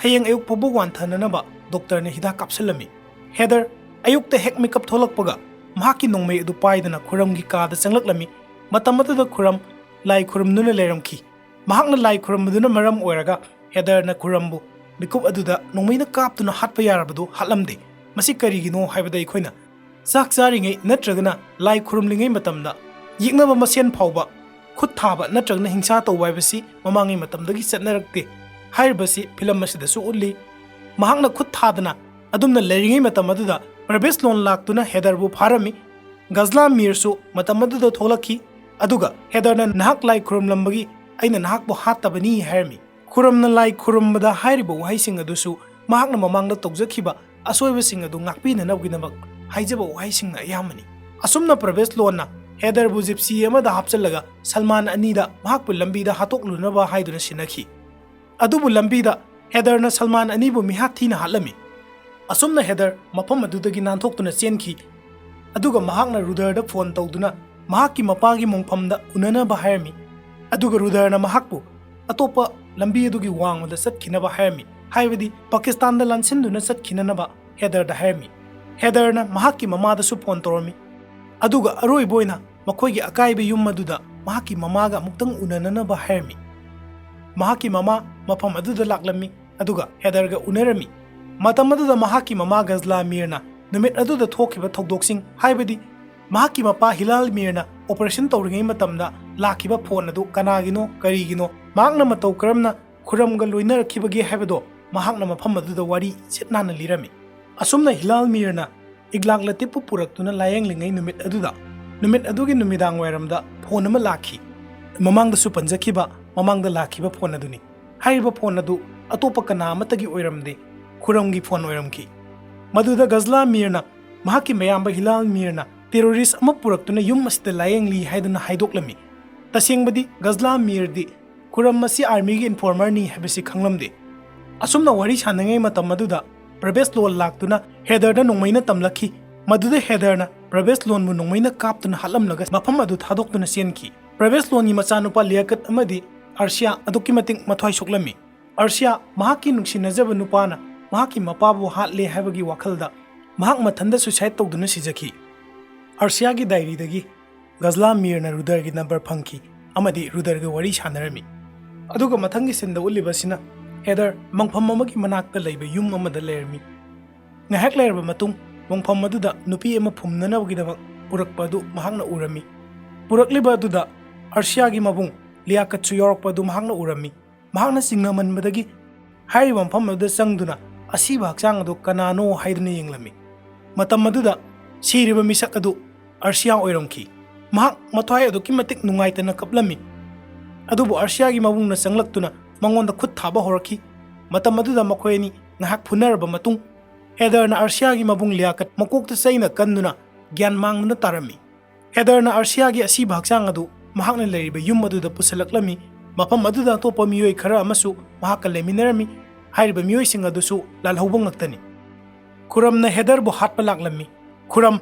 ꯍꯌꯦꯡ ꯑꯌꯨꯛ ꯐꯥꯎꯕ ꯋꯥꯟꯊꯅꯅꯕ ꯗꯣꯛꯇꯔꯅ ꯍꯤꯗꯥꯛ ꯀꯥꯞꯁꯤꯜꯂꯝꯃꯤ꯫ ꯍꯦꯗꯔ ꯑꯌꯨꯛꯇ ꯍꯦꯛ ꯃꯤꯀꯞ ꯊꯣꯛꯂꯛꯄꯒ ꯃꯍꯥꯛꯀꯤ ꯅꯣꯡꯃꯩ ꯑꯗꯨ ꯄꯥꯏꯗꯨꯅ ꯈꯨꯔꯝꯒꯤ ꯀꯥꯗ ꯆꯪꯂꯛꯂꯝꯃꯤ꯫ ꯃꯇꯝ ꯑꯗꯨꯗ ꯈꯨꯔꯝ ꯂꯥꯏ ꯈꯨꯔꯨꯝꯗꯨꯅ ꯂꯩꯔꯝꯈꯤ꯫ ꯃꯍꯥꯛꯅ ꯂꯥꯏ ꯈꯨꯔꯨꯝꯕꯗꯨꯅ ꯃꯔꯝ ꯑꯣꯏꯔꯒ ꯍꯦꯗꯔꯅ ꯈꯨꯔꯝꯕꯨ ꯃꯤꯀꯨꯞ ꯑꯗꯨꯗ ꯅꯣꯡꯃꯩꯅ ꯀꯥꯞꯇꯨꯅ ꯍꯥꯠꯄ ꯌꯥꯔꯕꯗꯨ ꯍꯥꯠꯂꯝꯗꯦ꯫ ꯃꯁꯤ ꯀꯔꯤꯒꯤꯅꯣ ꯍꯥꯏꯕꯗ ꯑꯩꯈꯣꯏꯅ ꯆꯥꯛ ꯆꯥꯔꯤꯉꯩ ꯅꯠꯇ꯭ꯔꯒꯅ ꯂꯥꯏ ꯈꯨꯔꯨꯝꯂꯤꯉꯩ ꯃꯇꯝꯗ ꯌꯦꯛꯅꯕ ꯃꯁꯦꯟ ꯐꯥꯎꯕ ꯈꯨꯠ ꯊꯥꯕ ꯅꯠꯇ꯭ꯔꯒꯅ ꯍꯤꯡꯁꯥ ꯇꯧꯕ ꯍꯥꯏꯕꯁꯤ ꯃꯃꯥꯡꯉꯩ ꯃꯇꯝꯗꯒꯤ ꯆꯠꯅꯔꯛꯇꯦ ꯍꯥꯏꯔꯤꯕꯁꯤ ꯐꯤꯂꯝ ꯑꯁꯤꯗꯁꯨ ꯎꯠꯂꯤ꯫ ꯃꯍꯥꯛꯅ ꯈꯨꯠ ꯊꯥꯗꯅ ꯑꯗꯨꯝꯅ ꯂꯩꯔꯤꯉꯩ ꯃꯇꯝ ꯑꯗꯨꯗ ꯄ꯭ꯔꯚꯦꯁ ꯂꯣꯟ ꯂꯥꯛꯇꯨꯅ ꯍꯦꯗꯔꯕꯨ ꯐꯥꯔꯝꯃꯤ꯫ ꯒꯖꯂꯥ ꯃꯤꯔꯁꯨ ꯃꯇꯝ ꯑꯗꯨꯗ ꯊꯣꯛꯂꯛꯈꯤ, ꯑꯗꯨꯒ ꯍꯦꯗꯔꯅ ꯅꯍꯥꯛ ꯂꯥꯏ ꯈꯨꯔꯨꯝꯂꯝꯕꯒꯤ ꯑꯩꯅ ꯅꯍꯥꯛꯄꯨ ꯍꯥꯠꯇꯕꯅꯤ ꯍꯥꯏꯔꯝꯃꯤ꯫ ꯈꯨꯔꯝꯅ ꯂꯥꯏ ꯈꯨꯔꯨꯝꯕꯗ ꯍꯥꯏꯔꯤꯕ ꯋꯥꯍꯩꯁꯤꯡ ꯑꯗꯨꯁꯨ ꯃꯍꯥꯛꯅ ꯃꯃꯥꯡꯗ ꯇꯧꯖꯈꯤꯕ ꯑꯁꯣꯏꯕꯁꯤꯡ ꯑꯗꯨ ꯉꯥꯛꯄꯤꯅꯅꯕꯒꯤꯗꯃꯛ ꯍꯥꯏꯖꯕ ꯋꯥꯍꯩꯁꯤꯡꯅ ꯑꯌꯥꯝꯕꯅꯤ꯫ ꯑꯁꯨꯝꯅ ꯄ꯭ꯔꯚꯦꯁ ꯂꯣꯟꯅ ꯍꯦꯗꯔꯕꯨ ꯖꯤꯞꯁꯤ ꯑꯃꯗ ꯍꯥꯞꯆꯤꯜꯂꯒ ꯁꯜꯃꯥꯟ ꯑꯅꯤꯗ ꯃꯍꯥꯛꯄꯨ ꯂꯝꯕꯤꯗ ꯍꯥꯠꯇꯣꯛꯂꯨꯅꯕ ꯍꯥꯏꯗꯨꯅ ꯁꯤꯟꯅꯈꯤ꯫ ꯑꯗꯨꯕꯨ ꯂꯝꯕꯤꯗ ꯍꯦꯗꯔꯅ ꯁꯜꯃꯥꯟ ꯑꯅꯤꯕꯨ ꯃꯤꯍꯥꯠ ꯊꯤꯅ ꯍꯥꯠꯂꯝꯃꯤ꯫ ꯑꯁꯨꯝꯅ ꯍꯦꯗꯔ ꯃꯐꯝ ꯑꯗꯨꯗꯒꯤ ꯅꯥꯟꯊꯣꯛꯇꯨꯅ ꯆꯦꯟꯈꯤ꯫ ꯑꯗꯨꯒ ꯃꯍꯥꯛꯅ ꯔꯨꯗꯔꯗ ꯐꯣꯟ ꯇꯧꯗꯨꯅ ꯃꯍꯥꯛꯀꯤ ꯃꯄꯥꯒꯤ ꯃꯣꯡꯐꯝꯗ ꯎꯅꯅꯕ ꯍꯥꯏꯔꯝꯃꯤ꯫ ꯑꯗꯨꯒ ꯔꯨꯗꯔꯅ ꯃꯍꯥꯛꯄꯨ ꯑꯇꯣꯞꯄ ꯂꯝꯕꯤ ꯑꯗꯨꯒꯤ ꯋꯥꯡꯃꯗ ꯆꯠꯈꯤꯅꯕ ꯍꯥꯏꯔꯝꯃꯤ, ꯍꯥꯏꯕꯗꯤ ꯄꯥꯀꯤꯁꯇꯥꯟꯗ ꯂꯥꯟꯁꯤꯟꯗꯨꯅ ꯆꯠꯈꯤꯅꯅꯕ ꯍꯦꯗꯔꯗ ꯍꯥꯏꯔꯝꯃꯤ꯫ ꯍꯦꯗꯔꯅ ꯃꯍꯥꯛꯀꯤ ꯃꯃꯥꯗꯁꯨ ꯐꯣꯟ ꯇꯧꯔꯝꯃꯤ꯫ ꯑꯗꯨꯒ ꯑꯔꯣꯏꯕ ꯑꯣꯏꯅ ꯃꯈꯣꯏꯒꯤ ꯑꯀꯥꯏꯕ ꯌꯨꯝ ꯑꯗꯨꯗ ꯃꯍꯥꯛꯀꯤ ꯃꯃꯥꯒ ꯑꯃꯨꯛꯇꯪ ꯎꯅꯅꯅꯕ ꯍꯥꯏꯔꯝꯃꯤ꯫ ꯃꯍꯥꯛꯀꯤ ꯃꯃꯥ ꯃꯐꯝ ꯑꯗꯨꯗ ꯂꯥꯛꯂꯝꯃꯤ, ꯑꯗꯨꯒ ꯍꯦꯗꯔꯒ ꯎꯅꯔꯝꯃꯤ꯫ ꯃꯇꯝ ꯑꯗꯨꯗ ꯃꯍꯥꯛꯀꯤ ꯃꯃꯥ ꯒꯖꯂꯥ ꯃꯤꯔꯅ ꯅꯨꯃꯤꯠ ꯑꯗꯨꯗ ꯊꯣꯛꯈꯤꯕ ꯊꯧꯗꯣꯛꯁꯤꯡ, ꯍꯥꯏꯕꯗꯤ ꯃꯍꯥꯛꯀꯤ ꯃꯄꯥ ꯍꯤꯂꯥꯜ ꯃꯤꯔꯅ ꯑꯣꯄꯔꯦꯁꯟ ꯇꯧꯔꯤꯉꯩ ꯃꯇꯝꯗ ꯂꯥꯛꯈꯤꯕ ꯐꯣꯟ ꯑꯗꯨ ꯀꯅꯥꯒꯤꯅꯣ, ꯀꯔꯤꯒꯤꯅꯣ, ꯃꯍꯥꯛꯅ ꯃꯇꯧ ꯀꯔꯝꯅ ꯈꯨꯔꯝꯒ ꯂꯣꯏꯅꯔꯛꯈꯤꯕꯒꯦ ꯍꯥꯏꯕꯗꯣ ꯃꯍꯥꯛꯅ ꯃꯐꯝ ꯑꯗꯨꯗ ꯋꯥꯔꯤ ꯁꯤꯠ ꯅꯥꯟꯅ ꯂꯤꯔꯝꯃꯤ꯫ ꯑꯁꯨꯝꯅ ꯍꯤꯂꯥꯜ ꯃꯤꯔꯅ ꯏꯒ꯭ꯂꯥꯛ ꯂꯇꯤꯞꯄꯨ ꯄꯨꯔꯛꯇꯨꯅ ꯂꯥꯌꯦꯡꯂꯤꯉꯩ ꯅꯨꯃꯤꯠ ꯑꯗꯨꯗ, ꯅꯨꯃꯤꯠ ꯑꯗꯨꯒꯤ ꯅꯨꯃꯤꯗꯥꯡ ꯋꯥꯏꯔꯝꯗ ꯐꯣꯟ ꯑꯃ ꯂꯥꯛꯈꯤ꯫ ꯃꯃꯥꯡꯗꯁꯨ ꯄꯟꯖꯈꯤꯕ ꯃꯃꯥꯡꯗ ꯂꯥꯛꯈꯤꯕ ꯐꯣꯟ ꯑꯗꯨꯅꯤ꯫ ꯍꯥꯏꯔꯤꯕ ꯐꯣꯟ ꯑꯗꯨ ꯑꯇꯣꯞꯄ ꯀꯅꯥ ꯑꯃꯠꯇꯒꯤ ꯑꯣꯏꯔꯝꯗꯦ, ꯈꯨꯔꯝꯒꯤ ꯐꯣꯟ ꯑꯣꯏꯔꯝꯈꯤ꯫ ꯃꯗꯨꯗ ꯒꯖꯂꯥ ꯃꯤꯔꯅ ꯃꯍꯥꯛꯀꯤ ꯃꯌꯥꯝꯕ ꯍꯤꯂꯥꯜ ꯃꯤꯔꯅ ꯇꯦꯔꯣꯔꯤꯁ ꯑꯃ ꯄꯨꯔꯛꯇꯨꯅ ꯌꯨꯝ ꯑꯁꯤꯗ ꯂꯥꯌꯦꯡꯂꯤ ꯍꯥꯏꯗꯨꯅ ꯍꯥꯏꯗꯣꯛꯂꯝꯃꯤ꯫ ꯇꯁꯦꯡꯕꯗꯤ ꯒꯖꯂꯥ ꯃꯤꯔꯗꯤ ꯈꯨꯔꯝ ꯑꯁꯤ ꯑꯥꯔꯃꯤꯒꯤ ꯏꯟꯐꯣꯔꯃꯔꯅꯤ ꯍꯥꯏꯕꯁꯤ ꯈꯪꯂꯝꯗꯦ꯫ ꯑꯁꯨꯝꯅ ꯋꯥꯔꯤ ꯁꯥꯟꯅꯉꯩ ꯃꯇꯝ ꯑꯗꯨꯗ ꯄ꯭ꯔꯕꯦꯁ ꯂꯣꯟ ꯂꯥꯛꯇꯨꯅ ꯍꯦꯗꯔꯗ ꯅꯣꯡꯃꯩꯅ ꯇꯝꯂꯛꯈꯤ꯫ ꯃꯗꯨꯗ ꯍꯦꯗꯔꯅ ꯄ꯭ꯔꯕꯦꯁ ꯂꯣꯟꯕꯨ ꯅꯣꯡꯃꯩꯅ ꯀꯥꯞꯇꯨꯅ ꯍꯥꯠꯂꯝꯂꯒ ꯃꯐꯝ ꯑꯗꯨ ꯊꯥꯗꯣꯛꯇꯨꯅ ꯆꯦꯟꯈꯤ꯫ ꯄ꯭ꯔꯕꯦꯁ ꯂꯣꯟꯒꯤ ꯃꯆꯥꯅꯨꯄꯥ ꯂꯤꯌꯥꯀꯠ ꯑꯃꯗꯤ ꯑꯔꯁꯤꯌꯥ ꯑꯗꯨꯛꯀꯤ ꯃꯇꯤꯛ ꯃꯊ꯭ꯋꯥꯏ ꯁꯣꯛꯂꯝꯃꯤ꯫ ꯑꯔꯁꯤꯌꯥ ꯃꯍꯥꯛꯀꯤ ꯅꯨꯡꯁꯤꯅꯖꯕ ꯅꯨꯄꯥꯅ ꯃꯍꯥꯛꯀꯤ ꯃꯄꯥꯕꯨ ꯍꯥꯠꯂꯦ ꯍꯥꯏꯕꯒꯤ ꯋꯥꯈꯜꯗ ꯃꯍꯥꯛ ꯃꯊꯟꯇ ꯁꯨꯏꯁꯥꯏꯗ ꯇꯧꯗꯨꯅ ꯁꯤꯖꯈꯤ꯫ ꯑꯔꯁꯤꯌꯥꯒꯤ ꯗꯥꯏꯔꯤꯗꯒꯤ ꯒꯖꯂꯥ ꯃꯤꯔꯅ ꯔꯨꯗꯔꯒꯤ ꯅꯝꯕꯔ ꯐꯪꯈꯤ ꯑꯃꯗꯤ ꯔꯨꯗꯔꯒ ꯋꯥꯔꯤ ꯁꯥꯟꯅꯔꯝꯃꯤ꯫ ꯑꯗꯨꯒ ꯃꯊꯪꯒꯤ ꯁꯤꯟꯗ ꯎꯠꯂꯤꯕꯁꯤꯅ ꯍꯦꯗꯔ ꯃꯪꯐꯝ ꯑꯃꯒꯤ ꯃꯅꯥꯛꯇ ꯂꯩꯕ ꯌꯨꯝ ꯑꯃꯗ ꯂꯩꯔꯝꯃꯤ꯫ ꯉꯥꯏꯍꯥꯛ ꯂꯩꯔꯕ ꯃꯇꯨꯡ ꯃꯪꯐꯝ ꯑꯗꯨꯗ ꯅꯨꯄꯤ ꯑꯃ ꯐꯨꯝꯅꯅꯕꯒꯤꯗꯃꯛ ꯄꯨꯔꯛꯄ ꯑꯗꯨ ꯃꯍꯥꯛꯅ ꯎꯔꯝꯃꯤ꯫ ꯄꯨꯔꯛꯂꯤꯕ ꯑꯗꯨꯗ ꯑꯔꯁꯤꯌꯥꯒꯤ ꯃꯕꯨꯡ ꯂꯤꯌꯥꯀꯠꯁꯨ ꯌꯥꯎꯔꯛꯄ ꯑꯗꯨ ꯃꯍꯥꯛꯅ ꯎꯔꯝꯃꯤ꯫ ꯃꯍꯥꯛꯅ ꯆꯤꯡꯅꯃꯟꯕꯗꯒꯤ ꯍꯥꯏꯔꯤꯕ ꯃꯐꯝ ꯑꯗꯨꯗ ꯆꯪꯗꯨꯅ ꯑꯁꯤꯕ ꯍꯛꯆꯥꯡ ꯑꯗꯨ ꯀꯅꯥꯅꯣ ꯍꯥꯏꯗꯨꯅ ꯌꯦꯡꯂꯝꯃꯤ꯫ ꯃꯇꯝ ꯑꯗꯨꯗ ꯁꯤꯔꯤꯕ ꯃꯤꯁꯛ ꯑꯗꯨ ꯑꯔꯁꯤꯌꯥ ꯑꯣꯏꯔꯝꯈꯤ꯫ ꯃꯍꯥꯛ ꯃꯊ꯭ꯋꯥꯏ ꯑꯗꯨꯛꯀꯤ ꯃꯇꯤꯛ ꯅꯨꯡꯉꯥꯏꯇꯅ ꯀꯞꯂꯝꯃꯤ꯫ ꯑꯗꯨꯕꯨ ꯑꯔꯁꯤꯌꯥꯒꯤ ꯃꯕꯨꯡꯅ ꯆꯪꯂꯛꯇꯨꯅ ꯃꯉꯣꯟꯗ ꯈꯨꯠ ꯊꯥꯕ ꯍꯧꯔꯛꯈꯤ꯫ ꯃꯇꯝ ꯑꯗꯨꯗ ꯃꯈꯣꯏ ꯑꯅꯤ ꯉꯥꯏꯍꯥꯛ ꯐꯨꯅꯔꯕ ꯃꯇꯨꯡ, ꯍꯦꯗꯔꯅ ꯑꯔꯁꯤꯌꯥꯒꯤ ꯃꯕꯨꯡ ꯂꯤꯌꯥꯀꯠ ꯃꯀꯣꯛꯇ ꯆꯩꯅ ꯀꯟꯗꯨꯅ ꯒ꯭ꯌꯥꯟ ꯃꯥꯡꯗꯨꯅ ꯇꯥꯔꯝꯃꯤ꯫ ꯍꯦꯗꯔꯅ ꯑꯥꯔꯁꯤꯌꯥꯒꯤ ꯑꯁꯤꯕ ꯍꯛꯆꯥꯡ ꯑꯗꯨ ꯃꯍꯥꯛꯅ ꯂꯩꯔꯤꯕ ꯌꯨꯝ ꯑꯗꯨꯗ ꯄꯨꯁꯤꯜꯂꯛꯂꯝꯃꯤ꯫ ꯃꯐꯝ ꯑꯗꯨꯗ ꯑꯇꯣꯞꯄ ꯃꯤꯑꯣꯏ ꯈꯔ ꯑꯃꯁꯨ ꯃꯍꯥꯛꯀ ꯂꯩꯃꯤꯟꯅꯔꯝꯃꯤ꯫ ꯍꯥꯏꯔꯤꯕ ꯃꯤꯑꯣꯏꯁꯤꯡ ꯑꯗꯨꯁꯨ ꯂꯥꯜꯍꯧꯕ ꯉꯥꯛꯇꯅꯤ꯫ ꯈꯨꯔꯝꯅ ꯍꯦꯗꯔꯕꯨ ꯍꯥꯠꯄ ꯂꯥꯛꯂꯝꯃꯤ꯫ ꯈꯨꯔꯝ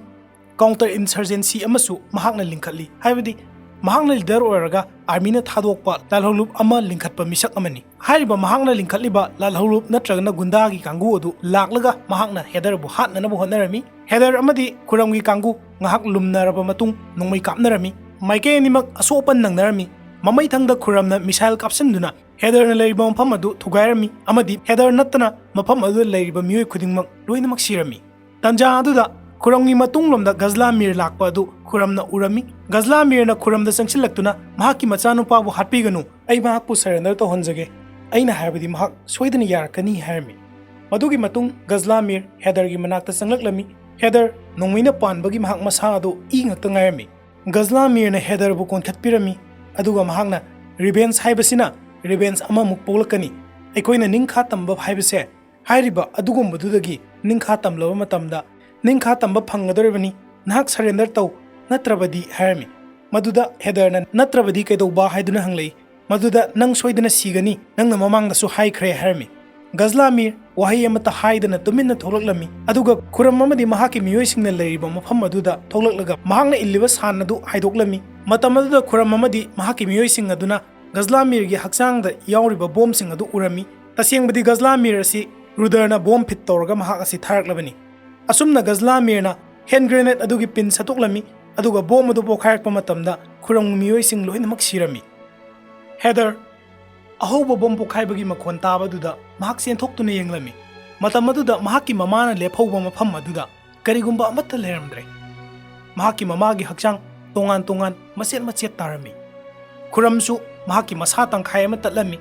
counter insurgency ꯑꯃꯁꯨ ꯃꯍꯥꯛꯅ ꯂꯤꯡꯈꯠꯂꯤ, ꯍꯥꯏꯕꯗꯤ ꯃꯍꯥꯛꯅ ꯂꯤꯗꯔ ꯑꯣꯏꯔꯒ ꯑꯥꯔꯃꯤꯅ ꯊꯥꯗꯣꯛꯄ ꯂꯥꯜꯍꯧꯂꯨꯞ ꯑꯃ ꯂꯤꯡꯈꯠꯄ ꯃꯤꯁꯛ ꯑꯃꯅꯤ꯫ ꯍꯥꯏꯔꯤꯕ ꯃꯍꯥꯛꯅ ꯂꯤꯡꯈꯠꯂꯤꯕ ꯂꯥꯜꯍꯧꯂꯨꯞ ꯅꯠꯇ꯭ꯔꯒꯅ ꯒꯨꯟꯗꯥꯒꯤ ꯀꯥꯡꯕꯨ ꯑꯗꯨ ꯂꯥꯛꯂꯒ ꯃꯍꯥꯛꯅ ꯍꯦꯗꯔꯕꯨ ꯍꯥꯠꯅꯅꯕ ꯍꯣꯠꯅꯔꯝꯃꯤ꯫ ꯍꯦꯗꯔ ꯑꯃꯗꯤ ꯈꯨꯔꯝꯒꯤ ꯀꯥꯡꯕꯨ ꯉꯥꯏꯍꯥꯛ ꯂꯨꯝꯅꯔꯕ ꯃꯇꯨꯡ ꯅꯣꯡꯃꯩ ꯀꯥꯞꯅꯔꯝꯃꯤ꯫ ꯃꯥꯏꯀꯩ ꯑꯅꯤꯃꯛ ꯑꯁꯣꯛ ꯑꯄꯟ ꯅꯪꯅꯔꯝꯃꯤ꯫ ꯃꯃꯩ ꯊꯪꯗ ꯈꯨꯔꯝꯅ ꯃꯤꯁꯥꯏꯜ ꯀꯥꯞꯁꯤꯟꯗꯨꯅ ꯍꯦꯗꯔꯅ ꯂꯩꯔꯤꯕ ꯃꯐꯝ ꯑꯗꯨ ꯊꯨꯒꯥꯏꯔꯝꯃꯤ ꯑꯃꯗꯤ ꯍꯦꯗꯔ ꯅꯠꯇꯅ ꯃꯐꯝ ꯑꯗꯨꯗ ꯂꯩꯔꯤꯕ ꯃꯤꯑꯣꯏ ꯈꯨꯗꯤꯡꯃꯛ ꯂꯣꯏꯅꯃꯛ ꯁꯤꯔꯝꯃꯤ꯫ ꯇꯥꯟꯖꯥ ꯑꯗꯨꯗ ꯈꯨꯔꯝꯒꯤ ꯃꯇꯨꯡꯂꯣꯝꯗ ꯒꯖꯂꯥꯃꯤꯔ ꯂꯥꯛꯄ ꯑꯗꯨ ꯈꯨꯔꯝꯅ ꯎꯔꯝꯃꯤ꯫ ꯒꯖꯂꯥꯃꯤꯔꯅ ꯈꯨꯔꯝꯗ ꯆꯪꯁꯤꯜꯂꯛꯇꯨꯅ ꯃꯍꯥꯛꯀꯤ ꯃꯆꯥꯅꯨꯄꯥꯕꯨ ꯍꯥꯠꯄꯤꯒꯅꯨ, ꯑꯩ ꯃꯍꯥꯛꯄꯨ surrender ꯇꯧꯍꯟꯖꯒꯦ, ꯑꯩꯅ ꯍꯥꯏꯕꯗꯤ ꯃꯍꯥꯛ ꯁꯣꯏꯗꯅ ꯌꯥꯔꯛꯀꯅꯤ ꯍꯥꯏꯔꯝꯃꯤ꯫ ꯃꯗꯨꯒꯤ ꯃꯇꯨꯡ ꯒꯖꯂꯥꯃꯤꯔ ꯍꯦꯗꯔꯒꯤ ꯃꯅꯥꯛꯇ ꯆꯪꯂꯛꯂꯝꯃꯤ꯫ ꯍꯦꯗꯔ ꯅꯣꯡꯃꯩꯅ ꯄꯥꯟꯕꯒꯤ ꯃꯍꯥꯛ ꯃꯁꯥ ꯑꯗꯨ ꯏ ꯉꯥꯛꯇ ꯉꯥꯏꯔꯝꯃꯤ꯫ ꯒꯖꯂꯥꯃꯤꯔꯅ ꯍꯦꯗꯔꯕꯨ ꯀꯣꯟꯈꯠꯄꯤꯔꯝꯃꯤ, ꯑꯗꯨꯒ ꯃꯍꯥꯛꯅ revenge ꯍꯥꯏꯕꯁꯤꯅ revenge ꯑꯃꯃꯨꯛ ꯄꯣꯛꯂꯛꯀꯅꯤ꯫ ꯑꯩꯈꯣꯏꯅ ꯅꯤꯡꯈꯥ ꯇꯝꯕ ꯍꯥꯏꯕꯁꯦ ꯍꯥꯏꯔꯤꯕ ꯑꯗꯨꯒꯨꯝꯕꯗꯨꯗꯒꯤ ꯅꯤꯡꯈꯥ ꯇꯝꯂꯕ ꯃꯇꯝꯗ ꯅꯤꯡꯈꯥ ꯇꯝꯕ ꯐꯪꯒꯗꯧꯔꯤꯕꯅꯤ, ꯅꯍꯥꯛ surrender ꯇꯧ, ꯅꯠꯇ꯭ꯔꯕꯗꯤ ꯍꯥꯏꯔꯝꯃꯤ꯫ ꯃꯗꯨꯗ ꯍꯦꯗꯔꯅ ꯅꯠꯇ꯭ꯔꯕꯗꯤ ꯀꯩꯗꯧꯕ ꯍꯥꯏꯗꯨꯅ ꯍꯪꯂꯛꯏ꯫ ꯃꯗꯨꯗ ꯅꯪ ꯁꯣꯏꯗꯅ ꯁꯤꯒꯅꯤ, ꯅꯪꯅ ꯃꯃꯥꯡꯗꯁꯨ ꯍꯥꯏꯈ꯭ꯔꯦ ꯍꯥꯏꯔꯝꯃꯤ꯫ ꯒꯖꯂꯥꯃꯤꯔ ꯋꯥꯍꯩ ꯑꯃꯠꯇ ꯍꯥꯏꯗꯅ ꯇꯨꯃꯤꯟꯅ ꯊꯣꯛꯂꯛꯂꯝꯃꯤ, ꯑꯗꯨꯒ ꯈꯨꯔꯝ ꯑꯃꯗꯤ ꯃꯍꯥꯛꯀꯤ ꯃꯤꯑꯣꯏꯁꯤꯡꯅ ꯂꯩꯔꯤꯕ ꯃꯐꯝ ꯑꯗꯨꯗ ꯊꯣꯛꯂꯛꯂꯒ ꯃꯍꯥꯛꯅ ꯏꯜꯂꯤꯕ ꯁꯥꯟ ꯑꯗꯨ ꯍꯥꯏꯗꯣꯛꯂꯝꯃꯤ꯫ ꯃꯇꯝ ꯑꯗꯨꯗ ꯈꯨꯔꯝ ꯑꯃꯗꯤ ꯃꯍꯥꯛꯀꯤ ꯃꯤꯑꯣꯏꯁꯤꯡ ꯑꯗꯨꯅ ꯒꯖꯂꯥꯃꯤꯔꯒꯤ ꯍꯛꯆꯥꯡꯗ ꯌꯥꯎꯔꯤꯕ ꯕꯣꯝꯁꯤꯡ ꯑꯗꯨ ꯎꯔꯝꯃꯤ꯫ ꯇꯁꯦꯡꯕꯗꯤ ꯒꯖꯂꯥꯃꯤꯔ ꯑꯁꯤ ꯔꯨꯗꯔꯅ ꯕꯣꯝ ꯐꯤꯠ ꯇꯧꯔꯒ ꯃꯍꯥꯛ ꯑꯁꯤ ꯊꯥꯔꯛꯂꯕꯅꯤ꯫ ꯑꯁꯨꯝꯅ ꯒꯖꯂꯥꯃꯤꯔꯅ hand grenade ꯑꯗꯨꯒꯤ ꯄꯤꯟ ꯁꯠꯇꯣꯛꯂꯝꯃꯤ, ꯑꯗꯨꯒ ꯕꯣꯝ ꯑꯗꯨ ꯄꯣꯈꯥꯏꯔꯛꯄ ꯃꯇꯝꯗ ꯈꯨꯔꯝꯒꯤ ꯃꯤꯑꯣꯏꯁꯤꯡ ꯂꯣꯏꯅꯃꯛ ꯁꯤꯔꯝꯃꯤ꯫ ꯍꯦꯗꯔ ꯑꯍꯧꯕ ꯕꯣꯝ ꯄꯣꯈꯥꯏꯕꯒꯤ ꯃꯈꯣꯟ ꯇꯥꯕꯗꯨꯗ ꯃꯍꯥꯛ ꯆꯦꯟꯊꯣꯛꯇꯨꯅ ꯌꯦꯡꯂꯝꯃꯤ꯫ ꯃꯇꯝ ꯑꯗꯨꯗ ꯃꯍꯥꯛꯀꯤ ꯃꯃꯥꯅ ꯂꯦꯞꯍꯧꯕ ꯃꯐꯝ ꯑꯗꯨꯗ ꯀꯔꯤꯒꯨꯝꯕ ꯑꯃꯠꯇ ꯂꯩꯔꯝꯗ꯭ꯔꯦ꯫ ꯃꯍꯥꯛꯀꯤ ꯃꯃꯥꯒꯤ ꯍꯛꯆꯥꯡ ꯇꯣꯉꯥꯟ ꯇꯣꯉꯥꯟ ꯃꯆꯦꯠ ꯃꯆꯦꯠ ꯇꯥꯔꯝꯃꯤ꯫ ꯈꯨꯔꯝꯁꯨ ꯃꯍꯥꯛꯀꯤ ꯃꯁꯥ ꯇꯪꯈꯥꯏ ꯑꯃ ꯇꯠꯂꯝꯃꯤ꯫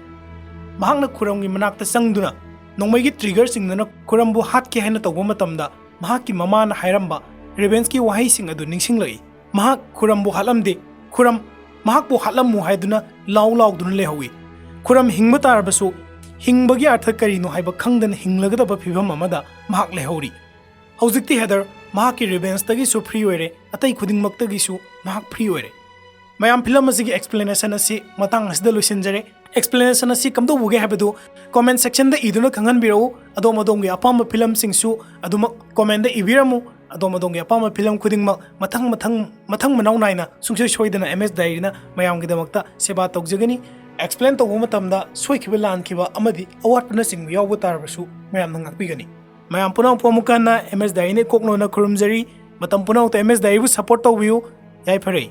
ꯃꯍꯥꯛꯅ ꯈꯨꯔꯝꯒꯤ ꯃꯅꯥꯛꯇ ꯆꯪꯗꯨꯅ ꯅꯣꯡꯃꯩꯒꯤ trigger ꯁꯤꯡꯗꯨꯅ ꯈꯨꯔꯝꯕꯨ ꯍꯥꯠꯀꯦ ꯍꯥꯏꯅ ꯇꯧꯕ ꯃꯇꯝꯗ ꯃꯍꯥꯛꯀꯤ ꯃꯃꯥꯅ ꯍꯥꯏꯔꯝꯕ revenge ꯀꯤ ꯋꯥꯍꯩꯁꯤꯡ ꯑꯗꯨ ꯅꯤꯡꯁꯤꯡꯂꯛꯏ꯫ ꯃꯍꯥꯛ ꯈꯨꯔꯝꯕꯨ ꯍꯥꯠꯂꯝꯗꯦ, ꯈꯨꯔꯝ ꯃꯍꯥꯛꯄꯨ ꯍꯥꯠꯂꯝꯃꯨ ꯍꯥꯏꯗꯨꯅ ꯂꯥꯎ ꯂꯥꯎꯗꯨꯅ ꯂꯩꯍꯧꯏ꯫ ꯈꯨꯔꯝ ꯍꯤꯡꯕ ꯇꯥꯔꯕꯁꯨ ꯍꯤꯡꯕꯒꯤ ꯑꯔꯊ ꯀꯔꯤꯅꯣ ꯍꯥꯏꯕ ꯈꯪꯗꯅ ꯍꯤꯡꯂꯒꯗꯕ ꯐꯤꯕꯝ ꯑꯃꯗ ꯃꯍꯥꯛ ꯂꯩꯍꯧꯔꯤ꯫ ꯍꯧꯖꯤꯛꯇꯤ ꯍꯦꯗꯔ ꯃꯍꯥꯛꯀꯤ revenge ꯇꯒꯤꯁꯨ free ꯑꯣꯏꯔꯦ, ꯑꯇꯩ ꯈꯨꯗꯤꯡꯃꯛꯇꯒꯤꯁꯨ ꯃꯍꯥꯛ free ꯑꯣꯏꯔꯦ꯫ ꯃꯌꯥꯝ, film ꯑꯁꯤꯒꯤ explanation ꯑꯁꯤ ꯃꯇꯥꯡ ꯑꯁꯤꯗ ꯂꯣꯏꯁꯤꯟꯖꯔꯦ꯫ Explanation ꯑꯁꯤ ꯀꯝꯗꯧꯕꯒꯦ ꯍꯥꯏꯕꯗꯨ comment section ꯗ ꯏꯗꯨꯅ ꯈꯪꯍꯟꯕꯤꯔꯛꯎ꯫ ꯑꯗꯣꯝ ꯑꯗꯣꯝꯒꯤ ꯑꯄꯥꯝꯕ film ꯁꯤꯡꯁꯨ ꯑꯗꯨꯃꯛ comment ꯗ ꯏꯕꯤꯔꯝꯃꯨ꯫ ꯑꯗꯣꯝ ꯑꯗꯣꯝꯒꯤ ꯑꯄꯥꯝꯕ film ꯈꯨꯗꯤꯡꯃꯛ ꯃꯊꯪ ꯃꯊꯪ ꯃꯊꯪ ꯃꯅꯥꯎ ꯅꯥꯏꯅ ꯁꯨꯡꯁꯣꯏ ꯁꯣꯏꯗꯅ M S Diary ꯅ ꯃꯌꯥꯝꯒꯤꯗꯃꯛꯇ ꯁꯦꯕꯥ ꯇꯧꯖꯒꯅꯤ꯫ Explain ꯇꯧꯕ ꯃꯇꯝꯗ ꯁꯣꯏꯈꯤꯕ, ꯂꯥꯟꯈꯤꯕ ꯑꯃꯗꯤ ꯑꯋꯥꯠꯄꯅꯆꯤꯡꯕ ꯌꯥꯎꯕ ꯇꯥꯔꯕꯁꯨ ꯃꯌꯥꯝꯅ ꯉꯥꯛꯄꯤꯒꯅꯤ꯫ ꯃꯌꯥꯝ ꯄꯨꯝꯅꯃꯛꯄꯨ ꯑꯃꯨꯛ ꯍꯟꯅ M S Diary ꯅ ꯏꯀꯣꯛ ꯅꯣꯟꯅ ꯈꯨꯔꯨꯝꯖꯔꯤ꯫ ꯃꯇꯝ ꯄꯨꯝꯅꯃꯛꯇ M S Diary ꯕꯨ support ꯇꯧꯕꯤꯌꯨ꯫ ꯌꯥꯏꯐꯔꯦ꯫